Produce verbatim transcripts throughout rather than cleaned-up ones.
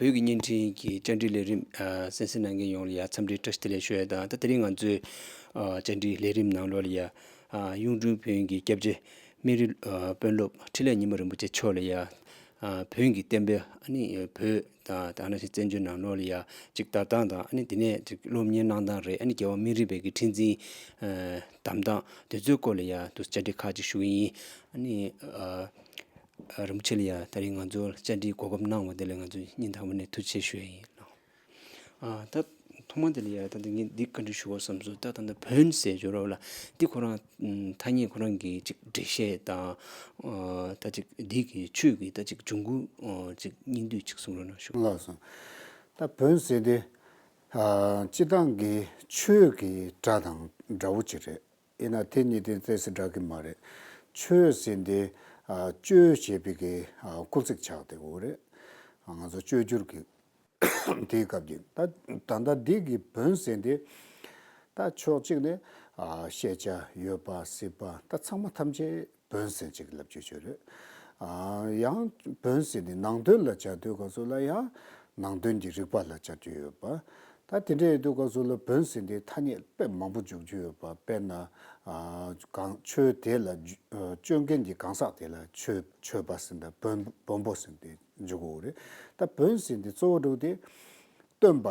བོད་ཀྱི་བརྙན་འཕྲིན་གྱི་བཅར་འདྲི་ལས་རིམ་ཨ་གསན་གཟིགས་གནང་མཁན་ཡོངས་ལ་ཡ་འཚམས་འདྲི་བཀྲ་ཤིས་བདེ་ལེགས་ཞུ་ཡ་དང་། ད་དེ་རིང་ང་ཚོའི་ཨ་བཅར་འདྲི་ལས་རིམ་ནང་ལོགས་ལ་ཡ་ཨ་གཡུང་དྲུང་བོན་གྱི་སྐྱབས་རྗེ་སྨན་རི་ཨ་དཔོན་སློབ་འཕྲིན་ལས་ཉི་མ་རིན་པོ་ཆེ་མཆོག་ལ་ཡ་ཨ་བོན་གྱི་བསྟན་པའི་ཨ་ནི་བོད་དང་ད་ནང་བཞིན་བཙན་བྱོལ་ནང་ལོགས་ལ་ཡ་ཅིག་དར་སྟངས་དང་། ཨ་ནི་དེ་ནས་ཅིག་སློབ་གཉེར་གནང་སྟངས་རེད། ཨ་ནི་རྒྱལ་བ་སྨན་རི་པའི་གི་ཁྲི་འཛིན་ཨ་བདམས་སྟངས་དེ་ཚོའི་སྐོར་ལ་ཡ་དུ་བཅར་འདྲི་ཁག་ཅིག་ཞུ་གི་ཡིན། ཨ་ནི་ཨ་རིན་པོ་ཆེ་ལ་ཡ་ད་རིང་ང་ཚོར་བཅར་འདྲིའི་གོ་སྐབས་གནང་བ་དེ་ལ་ང་ཚོ་སྙིང་ཐག་པ་ནས་ཐུགས་རྗེ་ཆེ་ཞུ་ཡ་ཡིན། ཨ་ད་ཐོག་མ་དེ་ལ་ཡ་ད་ལྟ་ངས་འདི་བཀའ་འདྲི་ཞུ་བར་བསམ་སོང་། ད་ད་ལྟ་བོན་ཟེར་ཡོད་རེད་བ་ལ། འདི་ཁོ་རང་ཨམ་ཐ་སྙད་ཁོ་རང་གི་ཅིག་འགྲེལ་བཤད་དང་། ཨ་ད་ཅིག་འདི་གི་ཆོས་ཀྱི་ད་ཅིག་འབྱུང་ཁུངས་ཨ་ཅིག་སྙིང་བསྡུས་ཅིག་གསུང་རོགས་གནང་ཞུ། ལགས་སོ། ད་བོན་ཟེར་དེ་ཨ་སྤྱིར་བཏང་གི་ཆོས་ཀྱི་སྒྲ་དང་འདྲ་བོ་ཅིག་རེད། ཡིན་ན་དེ་གཉིས་དེ་ཏོག་ཙམ་འདྲ་གི་མ་རེད། ཆོས་ཟེར་དེ་ཨ་སྤྱོད་ཅེས་པའི་གི་ཨ་སྐུལ་ཚིག་ཆགས་བསྡད་ཡོད་རེད། ང་ཚོ་སྤྱོད་འཇུག་གི་དེའི་སྐབས་ཀྱི། ད་ད་ལྟ་འདི་གི་བོན་ཟེར་དེ་ད་ཕྱོགས་གཅིག་ནས་ཨ་ཤེས་བྱ་ཡོད་པ་སྲིད་པ་ད་ཚང་མ་ཐམས་ཅད་བོན་ཟེར་ཅིག་ལབ་རྒྱུ་ཅིག་རེད། ཨ་ཡང་བོན་ཟེར་དེ་ནང་དོན་ལ་སྦྱར་དུས་སྐབས་སུ་ལ་ཡང་ནང་དོན་གྱི་རིག་པ་ལ་སྦྱར་རྒྱུ་ཡོད་པ། ད་དེ་འདྲ་ཡིན་དུས་སྐབས་སུ་ལ་བོན་ཟེར་དེ་ཐ་སྙད་དཔེ་མང་པོ་འཇུག་རྒྱུ་ཡོད་པ། དཔེར་ན་ཨ་གང་ཆོས་དེ་ལ་འཇུ་ཨ་སྤྱོད་མཁན་གྱི་གང་ཟག་དེ་ལ་ཆོས་ཆོས་པ་ཟེར་འདྲ་བོན་བོན་པོ་ཟེར་དེ་འཇུག་གི་ཡོད་རེད། ད་བོན་ཟེར་དེ་གཙོ་བོ་འདྲ་བོ་དེ་སྟོན་པ་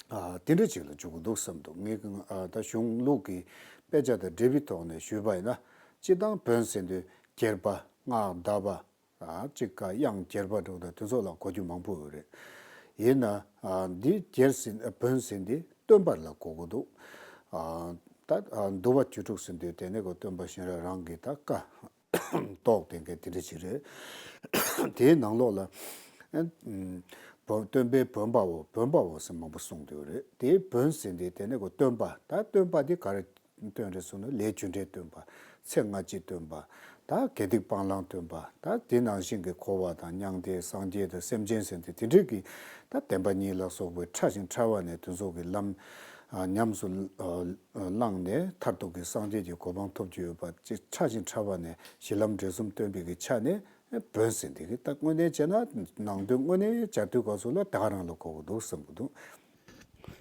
ཨ་དེ་འདྲ་ཅིག་ལ་འཇུག་གི་འདུག་བསམ་འདུག་ངས་ཨ་ད་གཞུང་ལུགས་ཀྱི་དཔེ་ཆ་དང་འབྲེལ་བའི་ཐོག་ནས་ཞུས་པ་ཡིན་ན། སྤྱིར་བཏང་བོན་ཟེར་དུས་རྒྱལ་པ་སྔགས་བཟླས་པ་ཨ་གཅིག་ག་དབྱངས་རྒྱས་པ་འདྲ་བོ་དང་དེ་ཚོ་ལ་གོ་རྒྱུ་མང་པོ་ཡོད་རེད། ཡིན་ན་ཨ་འདི་རྒྱལ་ཟེར་བོན་ཟེར་འདི་སྟོན་པ་ལ་གོ་གི་འདུག་ཨ་ད་ཨ་འདུལ་བ་བཅུ་དྲུག་ཟེར་དུས་དེ་ནས་གོ་སྟོན་པ་གཤེན་རབ་རང་གི་ད་བཀའ་རྟོགས་ལྡན་མཁན་དེ་འདྲ་ཅིག་རེད། དེའི་ནང་ལོགས་ལ་ཨ་བོན་སྟོན་པའི་བོན་པའོ་བོན་པའོ་ཟེར་མང་པོ་གསུངས་འདུག་རེད། དེའི་བོན་ཟེར་འདི་དེ་ནས་གོ་སྟོན་པ། ད་སྟོན་པ་འདི་ག་རེ་སྟོན་རེད་གསུངས་ན་ལས་རྒྱུ་འབྲས་སྟོན་པ། ཚེ་སྔ་ཕྱི་སྟོན་པ། ད་དགེ་སྡིག་སྤང་བླང་སྟོན་པ། ད་དེ་ནང་བཞིན་གྱི་འཁོར་བ་དང་མྱང་འདས་སངས་རྒྱས་དང་སེམས་ཅན་ཟེར་དེ་དེ་འདྲའི་གི་ད་བདེན་པ་གཉིས་ལ་སོགས་པའི་ཕྲ་ཞིང་ཕྲ་བ་ནས་དེ་ཚོ་གི་ལམ་ཨ་ཉམས་སུ་ཨ་བླངས་ནས་མཐར་ཐུག་གི་སངས་རྒྱས་ཀྱི་གོ་འཕང་ཐོབ་རྒྱུ་ཡོད་པ་ཅིག་ཕྲ་ཞིང་ཕྲ་བ་ནས་གཞི་ལམ་འབྲས་གསུམ་སྟོན་པའི་གི་ཆ་ནས་བོན་ཟེར་འདི་གི་ད་དངོས་གནས་བྱས་ན་ནང་དོན་དངོས་གནས་སྦྱར་དུས་སྐབས་སུ་ལ་ད་ག་རང་ལ་གོ་གི་འདུག་བསམ་གི་འདུག་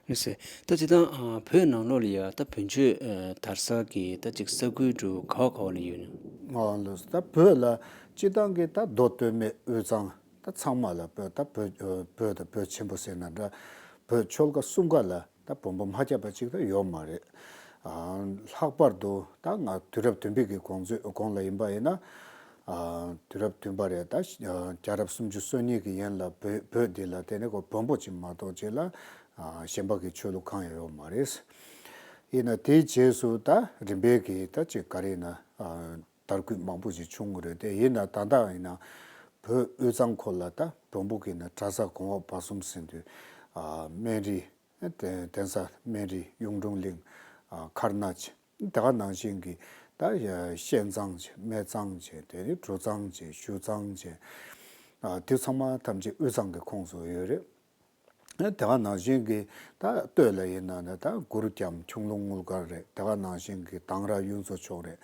ལགས་སོ། ད་སྤྱིར་བཏང་ཨ་བོད་ནང་ལོགས་ལ་ཡ་ད་བོན་ཆོས་ཨ་དར་ས་གི་ད་ཅིག་ས་ཁུལ་འདྲ་བོ་ག་བ་ག་བ་ལ་ཡོད་ན། ཨ་ལགས་སོ། ད་བོད་ལ་སྤྱིར་བཏང་གི་ད་མདོ་སྟོད་སྨད་དབུས་གཙང་ད་ཚང་མ་ལ་བོད་ད་བོད་ཨ་བོད་དང་བོད་ཆེན་པོ་ཟེར་ན་འདྲ། བོད་ཆོལ་ཁ་གསུམ་ཀ་ལ་ད་བོན་པོ་མ་ཁྱབ་པ་ཅིག་ད་ཡོད་མ་རེད། ཨ་ལྷག་པར་དུ་ད་ང་དུས་རབས་བདུན་པའི་གི་གོང་ཚོད་གོང་ལ་ཡིན་པ་ཡིན་ན། ཨ་དུས་རབས་བདུན་པ་རེད། ད་ཨ་རྒྱལ་རབས་སུམ་ཅུ་སོ་གཉིས་ཀྱི་ཡན་ལ་བོད་བོད་འདི་ལ་དེ་ནས་ཁོ་བོན་པོ་ཅིག་མ་གཏོགས་ཅིག་ལ་ཨ་གཞན་པ་གི་ཆོས་ལུགས་གང་ཡང་ཡོད་མ་རེད། ཡིན་ན་དེའི་རྗེས་སུ་ད་རིམ་པས་ཀྱིས་ད་ཅིག་ག་རེ་ཡིན་ན་ཨ་དར་རྒུད་མང་པོ་ཅིག་བྱུང་གི་རེད། དེ་ཡིན་ན་ད་ལྟ་ཡིན་ན་བོད་དབུས་གཙང་ཁུལ་ལ་ད་བོན་པོ་གི་ན་གྲྭ་ས་གོང་འོག་བར་གསུམ་ཟེར་དུས་ཨ་སྨན་རི། གདན་ས་སྨན་རི། གཡུང་དྲུང་གླིང་། ཨ་མཁར་ནག་ཅེས་དེ་ག་ནང་བཞིན་གྱི་ད་ཤན་གཙང་ཅེས་སྨད་གཙང་ཅེས་དེ་ནི་འབྲུ་གཙང་ཅེས་ཞུ་གཙང་ཅེས། ཨ་དེ་ཚང་མ་ཐམས་ཅད་དབུས་གཙང་གི་ཁོངས་སུ་ཡོད་རེད། དེ་ག་ནང་བཞིན་གྱི་ད་སྟོད་ལ་ཡིན་ན་ནི་ད་གུར་གྱམ་ཁྱུང་ལུང་དངུལ་དཀར་རེད། དེ་ག་ནང་བཞིན་གྱི་དང་ར་གཡུ་མཚོ་ཕྱོགས་རེད།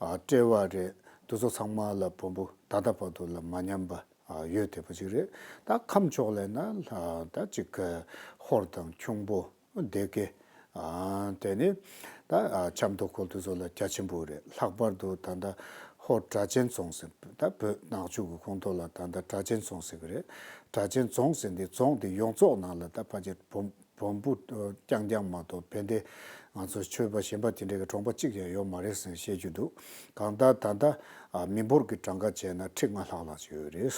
ཨ་དབྲེ་བ་རེད། དེ་ཚོ་ཚང་མ་ལ་བོན་པོ་ད་ལྟ་བར་དུ་ལ་མ་ཉམས་པ་ཨ་ཡོད་བསྡད་པ་ཅིག་རེད། ད་ཁམས་ཕྱོགས་ལ་ན་ལ་ད་ཅིག་གི་ཧོར་དང་ཁྱུང་པོ་སྡེ་དགེ། ཨ་དེ་ནི་ད་ཨ་ཆབ་མདོ་ཁུལ་དེ་ཚོ་ལ་རྒྱ་ཆེན་པོ་རེད། ལྷག་པར་དུ་ད་ལྟ་ཧོར་སྦྲ་ཆེན་རྫོང་ཟེར་ད་བོད་ནག་ཆུ་གི་ཁོངས་གཏོགས་ལ་ད་ལྟ་སྦྲ་ཆེན་རྫོང་ཟེར་གི་རེད། སྦྲ་ཆེན་རྫོང་ཟེར་འདི་རྫོང་དེ་ཡོངས་རྫོགས་ནང་ལ་ད་ཕལ་ཆེར་བོན་བོན་པོ་རྐྱང་རྐྱང་མ་གཏོགས་ཕན་བདེ་ང་ཚོ་ཆོས་པ་གཞན་པ་དེ་འདྲའི་གི་གྲོང་པ་གཅིག་ཀྱང་ཡོད་མ་རེད་ཟེར་བཤད་རྒྱུ་འདུག་གང་ལྟར་ད་ལྟ་ཨ་མི་འབོར་གྱི་གྲངས་ཀ་བྱས་ན་ཁྲི་ལྔ་ལྷག་ལྷག་ཅིག་ཡོད་རེད།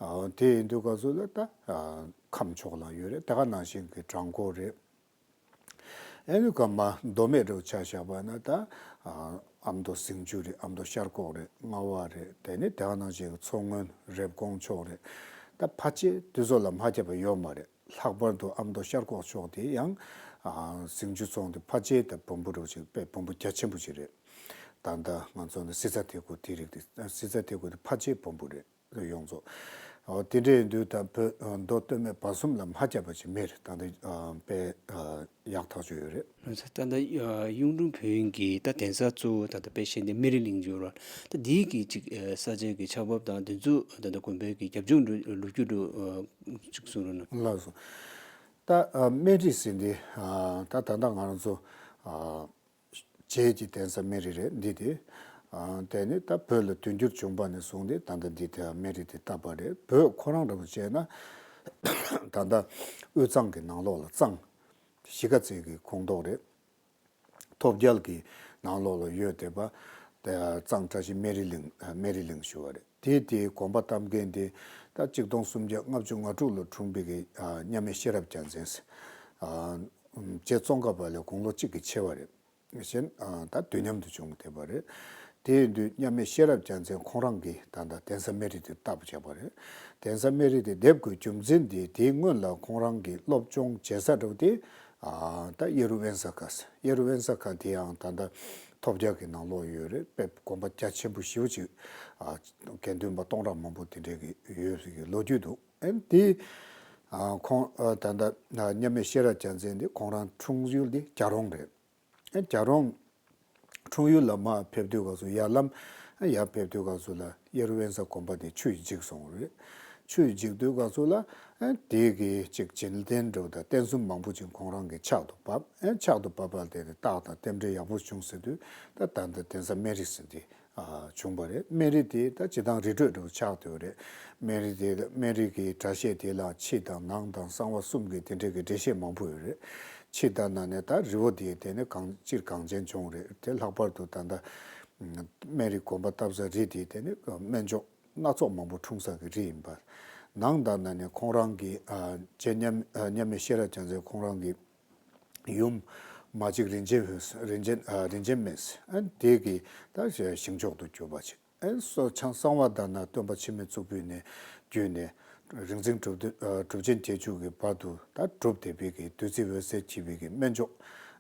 ཨ་དེ་ཡིན་དུས་སྐབས་སུ་ལ་ད་ཨ་ཁམས་ཕྱོགས་ལ་ཡོད་རེད། དེ་ག་ནང་བཞིན་གྱི་བྲག་འགོ་རེད། ཨེ་ནི་ག་མ་མདོ་སྨད་རུ་ཆ་བཞག་པ་ན་ད་ཨ་ཨ་མདོ་ཟིང་ཆུ་རེད། ཨ་མདོ་ཤར་ཁོག་རེད། རྔ་བ་རེད། དེ་ནི་དེ་ག་ནང་བཞིན་གྱི་མཚོ་སྔོན་རེབ་གོང་ཕྱོགས་རེད། ད་ཕལ་ཆེར་དེ་ཚོ་ལ་མ་ཁྱབ་པ་ཡོད་མ་རེད། ལྷག་པར་དུ་ཨ་མདོ་ཤར་ཁོག་ཕྱོགས་དེ་ཡང་ཨ་ཟིང་ཆུ་རྫོང་དེ་ཕལ་ཆེར་ད་བོན་པོ་རུ་ཅིག་དཔེ་བོན་པོ་རྒྱ་ཆེན་པོ་ཅིག་རེད། ད་ལྟ་ང་ཚོ་ནི་སྲིད་རྩ་ཐེ་གུ་དེ་རིགས་དེ་སྲིད་རྩ་ཐེ་གུ་དེ་ཕལ་ཆེར་བོན་པོ་རེད། ཡོངས་རྫོགས། འོ་དེ་འདྲ་ཡིན་དུས་ད་བོད་མདོ་སྟོད་སྨད་བར་གསུམ་ལ་མ་ཁྱབ་པ་ཅིག་མེད་རེད། ད་ལྟ་དཔེ་ཡག་ཐག་ཆོད་ཡོད་རེད། ད་ལྟ་གཡུང་དྲུང་བོན་གྱི་ད་གདན་ས་གཙོ་བོ་ད་ལྟ་དཔེ་བཤད་འདི་སྨན་རི་གླིང་ཡོད་རེད། ད་འདིའི་གི་ཅིག་ས་ཆའི་གི་ཆགས་བབ་དང་དེ་ཚོ་ད་ལྟ་དགོན་པའི་གི་རྒྱབ་ལྗོངས་འགྲོ་ལོ་རྒྱུས་འགྲོ་ཅིག་གསུང་རོགས་གནང་། ལགས་སོ། ད་སྨན་རི་ཟེར་འདི་ད་ད་ལྟ་ང་རང་ཚོ། རྗེ་ཡི་གདན་ས་སྨན་རི་རེད་འདི་དེ། ཨ་དེ་ནི་ད་བོད་ལ་དུས་འགྱུར་བྱུང་བ་ནས་བཟུང་སྟེ་ད་ལྟ་འདི་དེ་སྨན་རི་དེ་བཏབ་པ་རེད། བོད་ཁོ་རང་འདྲ་པོ་བྱས་ན་ད་ལྟ་དབུས་གཙང་གི་ནང་ལོགས་ལ་གཙང་གཞིས་ཀ་རྩེ་གི་ཁོངས་གཏོགས་རེད། ཐོབ་རྒྱལ་གྱི་ནང་ལོགས་ལ་ཡོད་བསྡད་པ་དེ་གཙང་བཀྲ་ཤིས་སྨན་རི་གླིང་སྨན་རི་གླིང་ཞུ་བ་རེད། དེ་དེའི་དགོན་པ་བཏབ་མཁན་དེ་ད་གཅིག་སྟོང་སུམ་བརྒྱ་ལྔ་བཅུ་ང་དྲུག་ལོ་འཁྲུངས་པའི་གི་མཉམ་མེད་ཤེས་རབ་རྒྱལ་མཚན། རྗེ་ཙོང་ཁ་པ་ལས་དགུང་ལོ་གཅིག་གིས་ཆེ་བ་རེད། གཞན་ད་དུས་མཉམ་དུ་བྱུང་བསྡད་པ་རེད། དེ་ཡིན་དུས་མཉམ་མེད་ཤེས་རབ་རྒྱལ་མཚན་ཁོང་རང་གིས་ད་ལྟ་གདན་ས་སྨན་རི་དེ་བཏབ་བྱས་པ་རེད། གདན་ས་སྨན་རི་དེ་འདེབས་དགོས་རྒྱུ་མཚན་དེ་དེའི་སྔོན་ལ་ཁོང་རང་གིས་སློབ་སྦྱོང་བྱེད་ས་འདྲ་བོ་དེ་ད་གཡས་རུ་དབེན་ས་ཁ་ཟེར། གཡས་རུ་དབེན་ས་ཁ་དེ་ཡང་ད་ལྟ་ཐོབ་རྒྱལ་གྱི་ནང་ལོགས་ཡོད་རེད། དཔེ་དགོན་པ་རྒྱ་ཆེན་པོ་ཞེ་པོ་ཅིག་དགེ་འདུན་པ་སྟོང་ཕྲག་མང་པོ་དེ་འདྲས་ཀྱི་ཡོད་ཟེར་གྱི་ལོ་རྒྱུས་འདུག་ཨན་དེ་ཁོང་ད་ལྟ་མཉམ་མེད་ཤེས་རབ་རྒྱལ་མཚན་དེ་ཁོང་རང་འཁྲུངས་ཡུལ་དེ་རྒྱ་རོང་རེད། རྒྱ་རོང་འཁྲུངས་ཡུལ་ལ་མར་ཕེབས་དུས་སྐབས་སུ་ཡར་ལམ་ཡར་ཕེབས་དུས་སྐབས་སུ་ལ་གཡས་རུ་དབེན་ས་དགོན་པ་དེ་ཆུ་ཡིས་འཇིག་སོང་བ་རེད། ཆུ་ཡིས་འཇིག་དུས་སྐབས་སུ་ལ་དེ་གི་ཅིག་བྱིན་རླབས་འགྲོ་དང་རྟེན་གསུམ་མང་པོ་ཅིག་ཁོང་རང་གི་ཕྱག་ཏུ་བབས། ཕྱག་ཏུ་བབས་པ་དེ་རྟགས་དང་རྟེན་འབྲེལ་ཡག་པོ་བྱུང་ཟེར་དུས་ད་ད་ལྟ་གདན་ས་སྨན་རི་ཟེར་དེ་བྱུང་བ་རེད། སྨན་རི་དེ་ད་སྤྱིར་བཏང་རི་ཁྲོད་འདྲ་བོ་ཆགས་བསྡད་པ་རེད། སྨན་རི་དེ་སྨན་རི་གི་གྲྭ་ཤག་དེ་ལ་ཕྱི་དང་ནང་དང་གསང་བ་གསུམ་གྱི་དེ་འདྲའི་གི་འགྲེལ་བཤད་མང་པོ་ཡོད་རེད། ཕྱི་དང་ནང་ནས་ད་རི་བོ་དེ་དེ་ནི་གངས་སྤྱིར་གངས་ཅན་ལྗོངས་རེད། དེ་ལྷག་པར་དུ་ད་ལྟ་སྨན་རི་དགོན་པ་བཏབ་ས་རི་དེ་དེ་ནི་སྨན་ལྗོངས་སྣ་ཚོགས་མང་པོ་འཁྲུངས་ས་གི་རི་ཡིན་པ། ནང་དང་ནང་ནས་ཁོང་རང་གི་རྗེ་མཉམ་མཉམ་མེད་ཤེས་རབ་རྒྱལ་མཚན་ཁོང་རང་གི་ཡུམ་མ་གཅིག་རིན་ཆེན་ཕུན་རིན་ཆེན་ཨ་རིན་ཆེན་སྨན་ཨ་དེ་གི་ད་ཞིང་མཆོག་ཏུ་གྱུར་པ་ཅིག་ཨ་སོ་ཆང་གསང་བ་དང་ན་སྟོན་པ་འཆི་མེད་གཙུག་ཕུད་ནས་བརྒྱུད་ནས་རིག་འཛིན་གྲུབ་བདུན་ཨ་གྲུབ་ཆེན་བརྒྱད་ཅུ་གི་བར་དུ་ད་གྲུབ་བསྡད་པའི་གི་བདུད་རྩི་འོད་ཟེར་འཁྱིལ་བའི་གི་སྨན་ལྗོངས་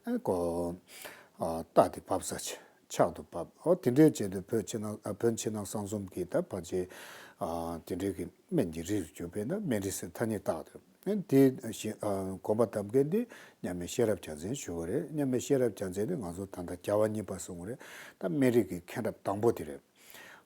ཨ་ཀོ་ཨ་རྟགས་དེ་བབས་ས་ཅིག་ཕྱག་ཏུ་བབས། ཨོ་དེ་འདྲའི་རྗེས་དུ་བོད་ཕྱི་ནང་ཨ་བོན་ཕྱི་ནང་གསང་གསུམ་གྱི་ད་ཕལ་ཆེར་ཨ་དེ་འདྲའི་གི་སྨན་གྱི་རིགས་སུ་གྱུར་པས་ན་སྨན་རི་ཟེར་ཐ་སྙད་བཏགས་ཏེ། ཨ་དེ་བཞིན་ཨ་དགོན་པ་བཏབ་མཁན་དེ་མཉམ་མེད་ཤེས་རབ་རྒྱལ་མཚན་ཞུ་བ་རེད། མཉམ་མེད་ཤེས་རབ་རྒྱལ་མཚན་ནི་ང་ཚོ་ད་ལྟ་རྒྱལ་བ་གཉིས་པ་གསུང་བ་རེད། ད་སྨན་རི་གི་མཁན་རབས་དང་པོ་དེ་རེད།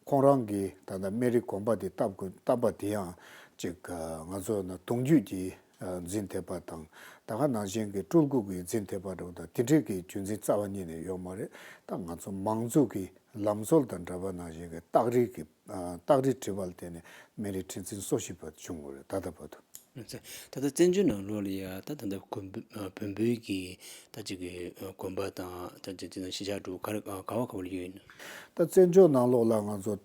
ཁོང་རང་གིས་ད་ལྟ་སྨན་རི་དགོན་པ་དེ་བཏབ་དགོས་བཏབ་པ་དེ་ཡང་ཅིག་ཨ་ང་ཚོ་ན་གདུང་རྒྱུད་ཀྱི་ཨ་འཛིན་ཐེབས་པ་དང་ད་ག་ནང་བཞིན་གྱི་སྤྲུལ་སྐུ་གི་འཛིན་ཐེབས་པ་འདྲ་བོ་དང་དེ་འདྲའི་གི་རྒྱུད་འཛིན་རྩ་བ་ཉིད་ནས་ཡོད་མ་རེད། ད་ང་ཚོ་མང་གཙོ་གི་ལམ་སྲོལ་དང་འདྲ་བ་ནང་བཞིན་གྱི་རྟགས་རིས་ཀྱི་ཨ་རྟགས་རིས་བྲིས་པ་ལ་བརྟེན་ནས་སྨན་རི་ཁྲི་འཛིན་སོ་བཞི་བར་བྱུང་བ་རེད་ད་ལྟ་བར་དུ། ད་ལྟ་བཙན་བྱོལ་ནང་ལོགས་ལ་ཡ་ད་ད་ལྟ་བོན་པོ་ཨ་བོན་པོའི་གི་ད་ཅིག་གི་ཨ་དགོན་པ་དང་ད་ཅིག་དེ་ནང་གཞིས་ཆགས་འདྲ་བོ་ག་རེ་ཨ་ག་བ་ག་བ་ལ་ཡོད་ཡིན་ན། ད་བཙན་བྱོལ་ནང་ལོགས་ལ་ང་ཚོ་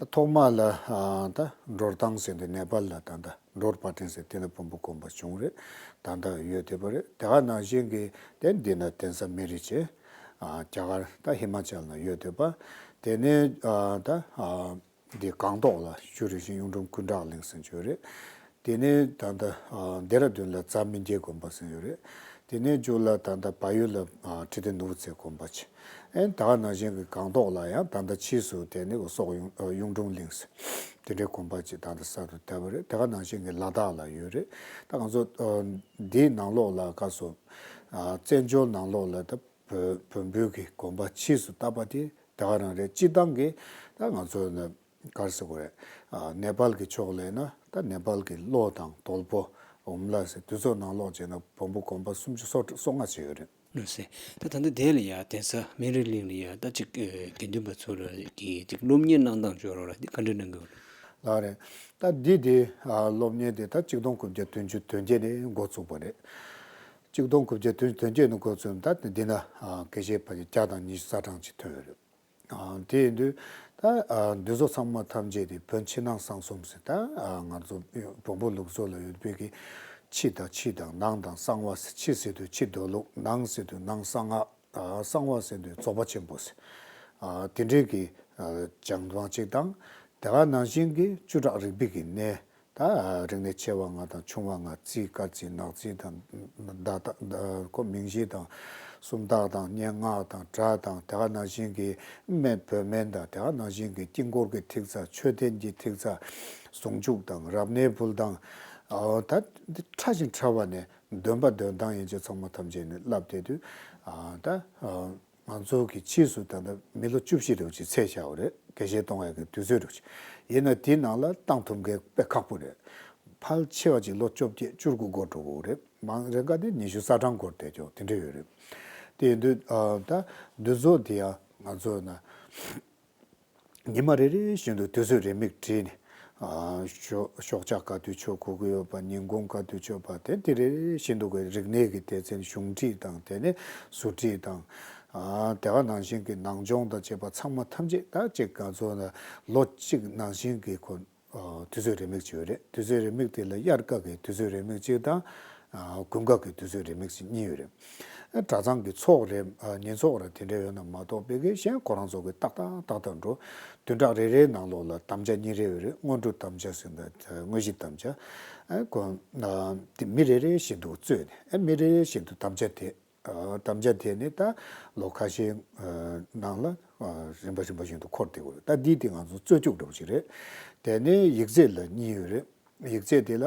ད་ཐོག་མ་ལ་ཨ་ད་འགྲོར་ཐང་ཟེར་འདི་ནེ་པཱལ་ལ་ད་ད་འགྲོར་པ་ཏྲེན་ཟེར་དེ་ལ་བོན་པོ་དགོན་པ་བྱུང་རེད། ད་ད་ཡོད་དེ་བ་རེད། དེ་ག་ནང་བཞིན་གྱི་དེ་འདི་ན་གདན་ས་སྨན་རི་བྱས། ཨ་རྒྱ་གར་ད་ཧི་མ་ཅལ་ན་ཡོད་དེ་བ། དེ་ནས་ཨ་ད་ཨ་འདི་སྒང་ཏོག་ལ་ཆུ་རིན་ཆེན་གཡུང་དྲུང་ཀུན་གྲགས་གླིང་ཟེར་ཡོད་རེད། དེ་ནས་ད་ལྟ་ཨ་ལྡེ་ར་ལྡུན་ལ་རྫ་སྨིན་རྒྱས་དགོན་པ་ཟེར་ཡོད་རེད། དེ་ནས་མཇུག་ལ་ད་ལྟ་བལ་ཡུལ་ལ་ཨ་ཁྲི་ལྡེ་ནོར་བུ་རྩེ་དགོན་པ་ཆེ། ཨེ་ད་ག་ནང་བཞིན་གྱི་སྒང་ཏོག་ལ་ཡང་ད་ལྟ་ཕྱིས་སུ་དེ་ནས་སོག་གཡུང་ཨ་གཡུང་དྲུང་གླིང་ཟེར་དེ་འདྲའི་དགོན་པ་ཅིག་ད་ལྟ་གསར་དུ་བཏབ་པ་རེད། དེ་ག་ནང་བཞིན་གྱི་ལ་དྭགས་ལ་ཡོད་རེད། ད་ང་ཚོ་ཨ་འདིའི་ནང་ལོགས་ལ་ག་སོ་ཨ་བཙན་བྱོལ་ནང་ལོགས་ལ་ད་བོན་བོན་པོའི་གི་དགོན་པ་ཕྱིས་སུ་བཏབ་པ་དེ་དེ་ག་རང་རེད། སྤྱིར་བཏང་གི་ད་ང་ཚོ་ནི་ག་རེ་ཟེར་དགོས་རེད། ཨ་ནེ་པཱལ་གྱི་ཕྱོགས་ལ་ཡིན་ན་ད་ནེ་པཱལ་གྱི་ལྷོ་དང་དོལ་པོ་འོམ་ལ་ཟེར་དུས་ཚོད་ནང་ལོགས་བྱས་ན་བོན་པོ་དགོན་པ་སུམ་ཅུ་སོ་སོ་ལྔ་ཅིག་ཡོད་རེད། ལགས་སེ། ད་ད་ལྟ་དེ་ལ་ཡ་གདན་ས་སྨན་རི་གླིང་ལ་ཡ་ད་ཅིག་ཨ་དགེ་འདུན་པ་ཚོ་ལ་གི་ཅིག་སློབ་གཉེར་གནང་སྟངས་ཅིག་ཡོད་རེད་བ། འདི་ག་འདྲ་གནང་གི་ཡོད་རེད། ལགས་རེད། ད་འདི་དེ་ཨ་སློབ་གཉེར་དེ་ད་གཅིག་སྟོང་དགུ་བརྒྱ་བདུན་ཅུ་དོན་བརྒྱད་ནས་འགོ་བཙུགས་པ་རེད། གཅིག་སྟོང་དགུ་བརྒྱ་བདུན་ཅུ་དོན་བརྒྱད་ནས་འགོ་བཙུགས་ནས་ད་འདི་ན་ཨ་དགེ་བཤེས་ཕལ་ཆེར་བརྒྱ་དང་ཉི་ཤུ་རྩ་གྲངས་ཅིག་ཐོན་ཡོད་རེད། ཨ་དེ་ཡིན་དུས་ད་ཨ་འདི་ཚོ་ཚང་མ་ཐམས་ཅད་དེ་བོན་ཕྱི་ནང་གསང་གསུམ་ཟེར་ད་ཨ་ང་ཚོ་བོན་པོ་ལུགས་སྲོལ་ལ་ཡོད་པའི་གི་ཕྱི་དང་ཕྱི་དང་ནང་དང་གསང་བ་ཟེར། ཕྱི་ཟེར་དུས་ཕྱི་མདོ་ལུགས། ནང་ཟེར་དུས་ནང་གསང་སྔགས། ཨ་གསང་བ་ཟེར་དུས་རྫོགས་པ་ཆེན་པོ་ཟེར། ཨ་དེ་འདྲའི་གི་ཨ་སྦྱང་སྟངས་གཅིག་དང་། དེ་ག་ནང་བཞིན་གྱི་བཅུ་ཕྲག་རིག་པའི་གི་གནས། ད་རིག་གནས་ཆེ་བ་ལྔ་དང་ཆུང་བ་ལྔ། རྩིས་སྐར་རྩིས་ནག་རྩིས་དང་ཟླ་ཟླ་ཁོ་མིང་གཞི་དང་ སུམ་རྟགས་དང་སྙན་ངག་དང་སྒྲ་དང་དེ་ག་ནང་བཞིན་གྱི་སྨན་བོད་སྨན་དང་དེ་ག་ནང་བཞིན་གྱི་དཀྱིལ་འཁོར་གྱི་ཐིག་རྩ། མཆོད་རྟེན་གྱི་ཐིག་རྩ། ཟུང་འཇུག་དང་རབ་གནས་ཕུལ་དང་། ཨ་ད་འདི་ཕྲ་ཞིང་ཕྲ་བ་ནས་འདོན་པ་འདོན་སྟངས་ཡན་ཆད་ཚང་མ་ཐམས་ཅད་ནས་བསླབ་བསྡད་དུས། ཨ་ད་ཨ་ང་ཚོ་གི་ཕྱིས་སུ་ད་ལྟ་མི་ལོ་བཅུ་བཞི་རེ་ཅིག་ཚད་བཞག་པ་རེད། དགེ་བཤེས་གཏོང་ཡག་གི་དུས་ཚོད་རེ་ཅིག་ཡིན་ན་དེའི་ནང་ལ་བཏང་ཐུབ་མཁན་དཔེ་ཁག་པོ་རེད། ཕལ་ཆེ་བ་ཅིག་ལོ་བཅོ་བརྒྱད་བཅུ་དགུ་འགོར་འགྲོ་གི་རེད། མང་རེ་འགའ་དེ་ཉི་ཤུ་རྩ་གྲངས་འགོར་བསྡད་ཀྱོག་དེ་འདྲ་ཡོད་རེད། དེ་ཡིན་དུས་ཨ་ད་འདི་ཚོ་དེ་ཡང་ང་ཚོ་ན་ཉི་མ་རེ་རེ་བཞིན་དུ་དུས་ཚོད་རེའུ་མིག་བྲིས་ནས། ཨ་ཞོགས་ཞོགས་ཇ་ག་དུས་མཆོད་དགོས་ཀྱི་ཡོད་པ། ཉིན་གུང་ག་དུས་མཆོད་པ། དེ་དེ་རེ་རེ་བཞིན་དུ་གི་རིག་གནས་ཀྱི་སྡེ་ཚན་གཞུང་བྲིས་དང་། དེ་ནས་ཟུར་བྲིས་དང་། ཨ་དེ་ག་ནང་བཞིན་གྱི་ནང་སྦྱོང་དང་བཅས་པ་ཚང་མ་ཐམས་ཅད་ད་ཅིག་ང་ཚོ་ལ་ལོ་གཅིག་ནང་བཞིན་གྱི་ཁོ། ཨ་དུས་ཚོད་རེའུ་མིག་ཅིག་ཡོད་རེད། དུས་ཚོད་རེའུ་མིག་དེ་ལ་དབྱར་ཁ་གི་དུས་ཚོད་རེའུ་མིག་གཅིག་དང་། ཨ་དགུན་ཁ་གི་དུས་ཚོད་རེའུ་མིག་ཅིག་གཉིས་ཡོད་རེད། ཨ་གྲྭ་ཚང་གི་ཚོགས་རེད། ཨ་ཉིན་ཚོགས་རེད། དེ་འདྲ་ཡོད་ན་མ་གཏོགས་པའི་གི་གཞན་ཁོ་རང་ཚོ་གི་ཏག་ཏག་ཏག་ཏག་འགྲོ། བདུན་ཕྲག་རེ་རེའི་ནང་ལོགས་ལ་དམ་བཅའ་གཉིས་རེ་ཡོད་རེད། སྔོན་འགྲོ་དམ་བཅའ་ཟེར་ན་དངོས་གཞི་དམ་བཅའ། ཨ་ཁོ་ཨ་དེ་མི་རེ་རེ་བཞིན་དུ་གཙོས་ནས། ཨ་མི་རེ་རེ་བཞིན་དུ་དམ་བཅའ་དེ། ཨ་དམ་བཅའ་དེ་ནི་ད་ལོ་ཁ་ཤས་ཨ་ནང་ལ་ཨ་རིམ་པ་རིམ་པ་བཞིན་དུ་འཁོར་བསྡད་ཡོད་རེད། ད་འདི་དེ་ང་ཚོ་རྩོད་རྒྱུགས་འདྲ་པོ་ཞིག་རེད། དེ་ནས་ཡིག་ཚད་ལ་གཉིས་ཡོད་རེད། ཡིག་ཚད་དེ་ལ་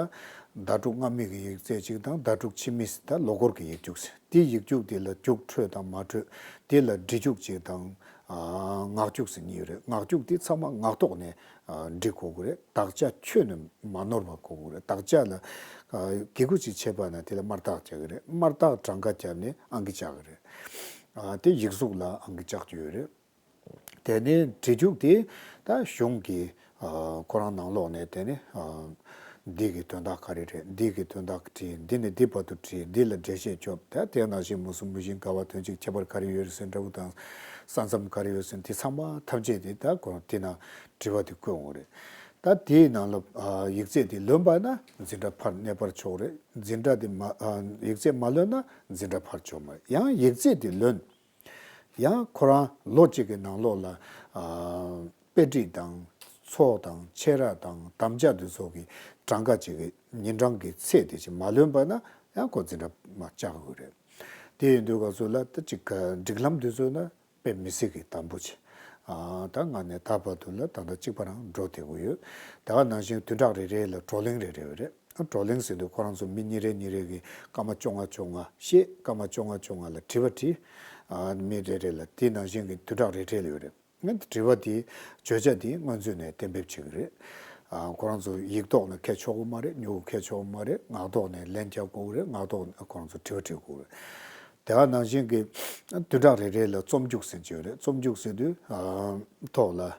ཟླ་དྲུག་སྔ་མའི་གི་ཡིག་ཚད་གཅིག་དང་། ཟླ་དྲུག་ཕྱི་མའི་ད་ལོ་འཁོར་གྱི་ཡིག་རྒྱུགས་ཟེར། དེ་ཡིག་རྒྱུགས་དེ་ལ་རྒྱུགས་འཕྲོད་དང་མ་འཕྲོད། དེ་ལ་འབྲི་རྒྱུགས་གཅིག་དང་། ཨ་ངག་རྒྱུགས་ཟེར་གཉིས་ཡོད་རེད། ངག་རྒྱུགས་དེ་ཚང་མ་ངག་ཐོག་ནས་ཨ་འབྲི་དགོས་ཀྱི་རེད། དག་ཆ་ཁྱོན་ནས་མ་ནོར་བ་དགོས་ཀྱི་རེད། དག་ཆ་ལ་ཨ་གི་གུ་ཅིག་ཆད་པ་ན་དེ་ལ་དམར་རྟགས་རྒྱག་གི་རེད། དམར་རྟགས་གྲངས་ཀ་བརྒྱབ་ནས་ཨང་ཀི་བཅག་གི་རེད། ཨ་དེ་ཡིག་གཟུགས་ལ་ཨང་ཀི་བཅག་རྒྱུ་ཡོད་རེད། དེ་ནས་འབྲི་རྒྱུགས་དེ་ད་གཞུང་གི་ཨ་ཁོ་རང་ནང་ལོགས་ནས། དེ་ནས་ཨ་འདི་གི་དོན་དག་ག་རེ་རེད། འདི་གི་དོན་དག་བྲིས། འདི་ནས་འདི་བར་དུ་བྲིས། འདི་ལ་འགྲེལ་བཤད་བརྗོད། ད་དེ་ནང་བཞིན་མུ་གསུམ་མུ་བཞི་འགལ་བ་དོན་གཅིག་ཁྱད་པར་ག་རེ་ཡོད་ཟེར་འདྲ་པོ་དང་། ས་མཚམས་ག་རེ་ཡོད་ཟེར། དེ་ཚང་མ་ཐམས་ཅད་དེ་ད་ཁོ་རང་དེ་ནང་དྲི་བ་དེ་བཀོད་འོང་རེད། ད་དེའི་ནང་ལ་ཨ་ཡིག་ཚད་དེ་ལོན་པ་ན་འཛིན་གྲྭ་ཕར་གནས་སྤར་ཆོག་རེད། འཛིན་གྲྭ་དེ་མ་ཨ་ཡིག་ཚད་མ་ལོན་ན་འཛིན་གྲྭ་ཕར་ཆོག་མ་རེད། ཡང་ཡིག་ཚད་དེ་ལོན། ཡང་ཁོ་རང་ལོ་གཅིག་གི་ནང་ལོགས་ལ་ཨ་དཔེ་ཁྲིད་དང་ཚོགས་དང་ཆོས་ར་དང་དམ་བཅའ་འདི་ཚོ་གི་གྲངས་ཀ་ཅིག་གི་ཉིན་གྲངས་ཀྱི་ཚད་དེ་ཅིག་མ་ལོན་པ་ན་ཡང་ཁོ་འཛིན་གྲྭ་མར་བཅར་དགོས་རེད། དེ་ཡིན་དུས་ག་ཚོད་ལ་ད་ཅིག་ག་སྒྲིག་ལམ་འདི་ཚོ་ན་དཔེ་མི་སྲིད་ཀྱི་དམ་པོ་བྱས། ཨ་ད་སྔ་ནས་ད་བར་དུ་ལ་ད་ལྟ་གཅིག་པ་རང་འགྲོ་བསྡད་ཀྱི་ཡོད། དེ་ག་ནང་བཞིན་བདུན་ཕྲག་རེ་རེ་ལ་བགྲོ་གླེང་རེ་རེ་ཡོད་རེད། བགྲོ་གླེང་ཟེར་དུས་ཁོ་རང་ཚོ་མི་གཉིས་རེ་གཉིས་རེ་གིས་སྐར་མ་བཅོ་ལྔ་བཅོ་ལྔ་བཤད། སྐར་མ་བཅོ་ལྔ་བཅོ་ལྔ་ལ་དྲི་བ་དྲིས། ཨ་མི་རེ་རེ་ལ། དེ་ནང་བཞིན་གྱི་བདུན་ཕྲག་རེ་རེ་ལ་ཡོད་རེད། ཨ་དྲི་བ་དེ་བརྗོད་བྱ་དེ་སྔོན་ཚུད་ནས་གཏན་འབེབས་བྱེད་ཀྱི་རེད། ཨ་ཁོ་རང་ཚོ་ཡིག་ཐོག་ནས་འཁྱེར་ཆོག་གི་མ་རེད། མྱུ་གུ་འཁྱེར་ཆོག་གི་མ་རེད། ངག་ཐོག་ནས་ལན་རྒྱག་དགོས་ཀྱི་རེད། ངག་ཐོག་ནས་ཁོ་རང་ཚོ་དྲི་བ་དྲི་དགོས་ཀྱི་རེད། དེ་ག་ནང་བཞིན་གྱི་བདུན་ཕྲག་རེ་རེ་ལ་རྩོམ་རྒྱུགས་ཟེར་གྱི་ཡོད་རེད། རྩོམ་རྒྱུགས་ཟེར་དུས་ཨ་ཐོག་ལ་ཨ་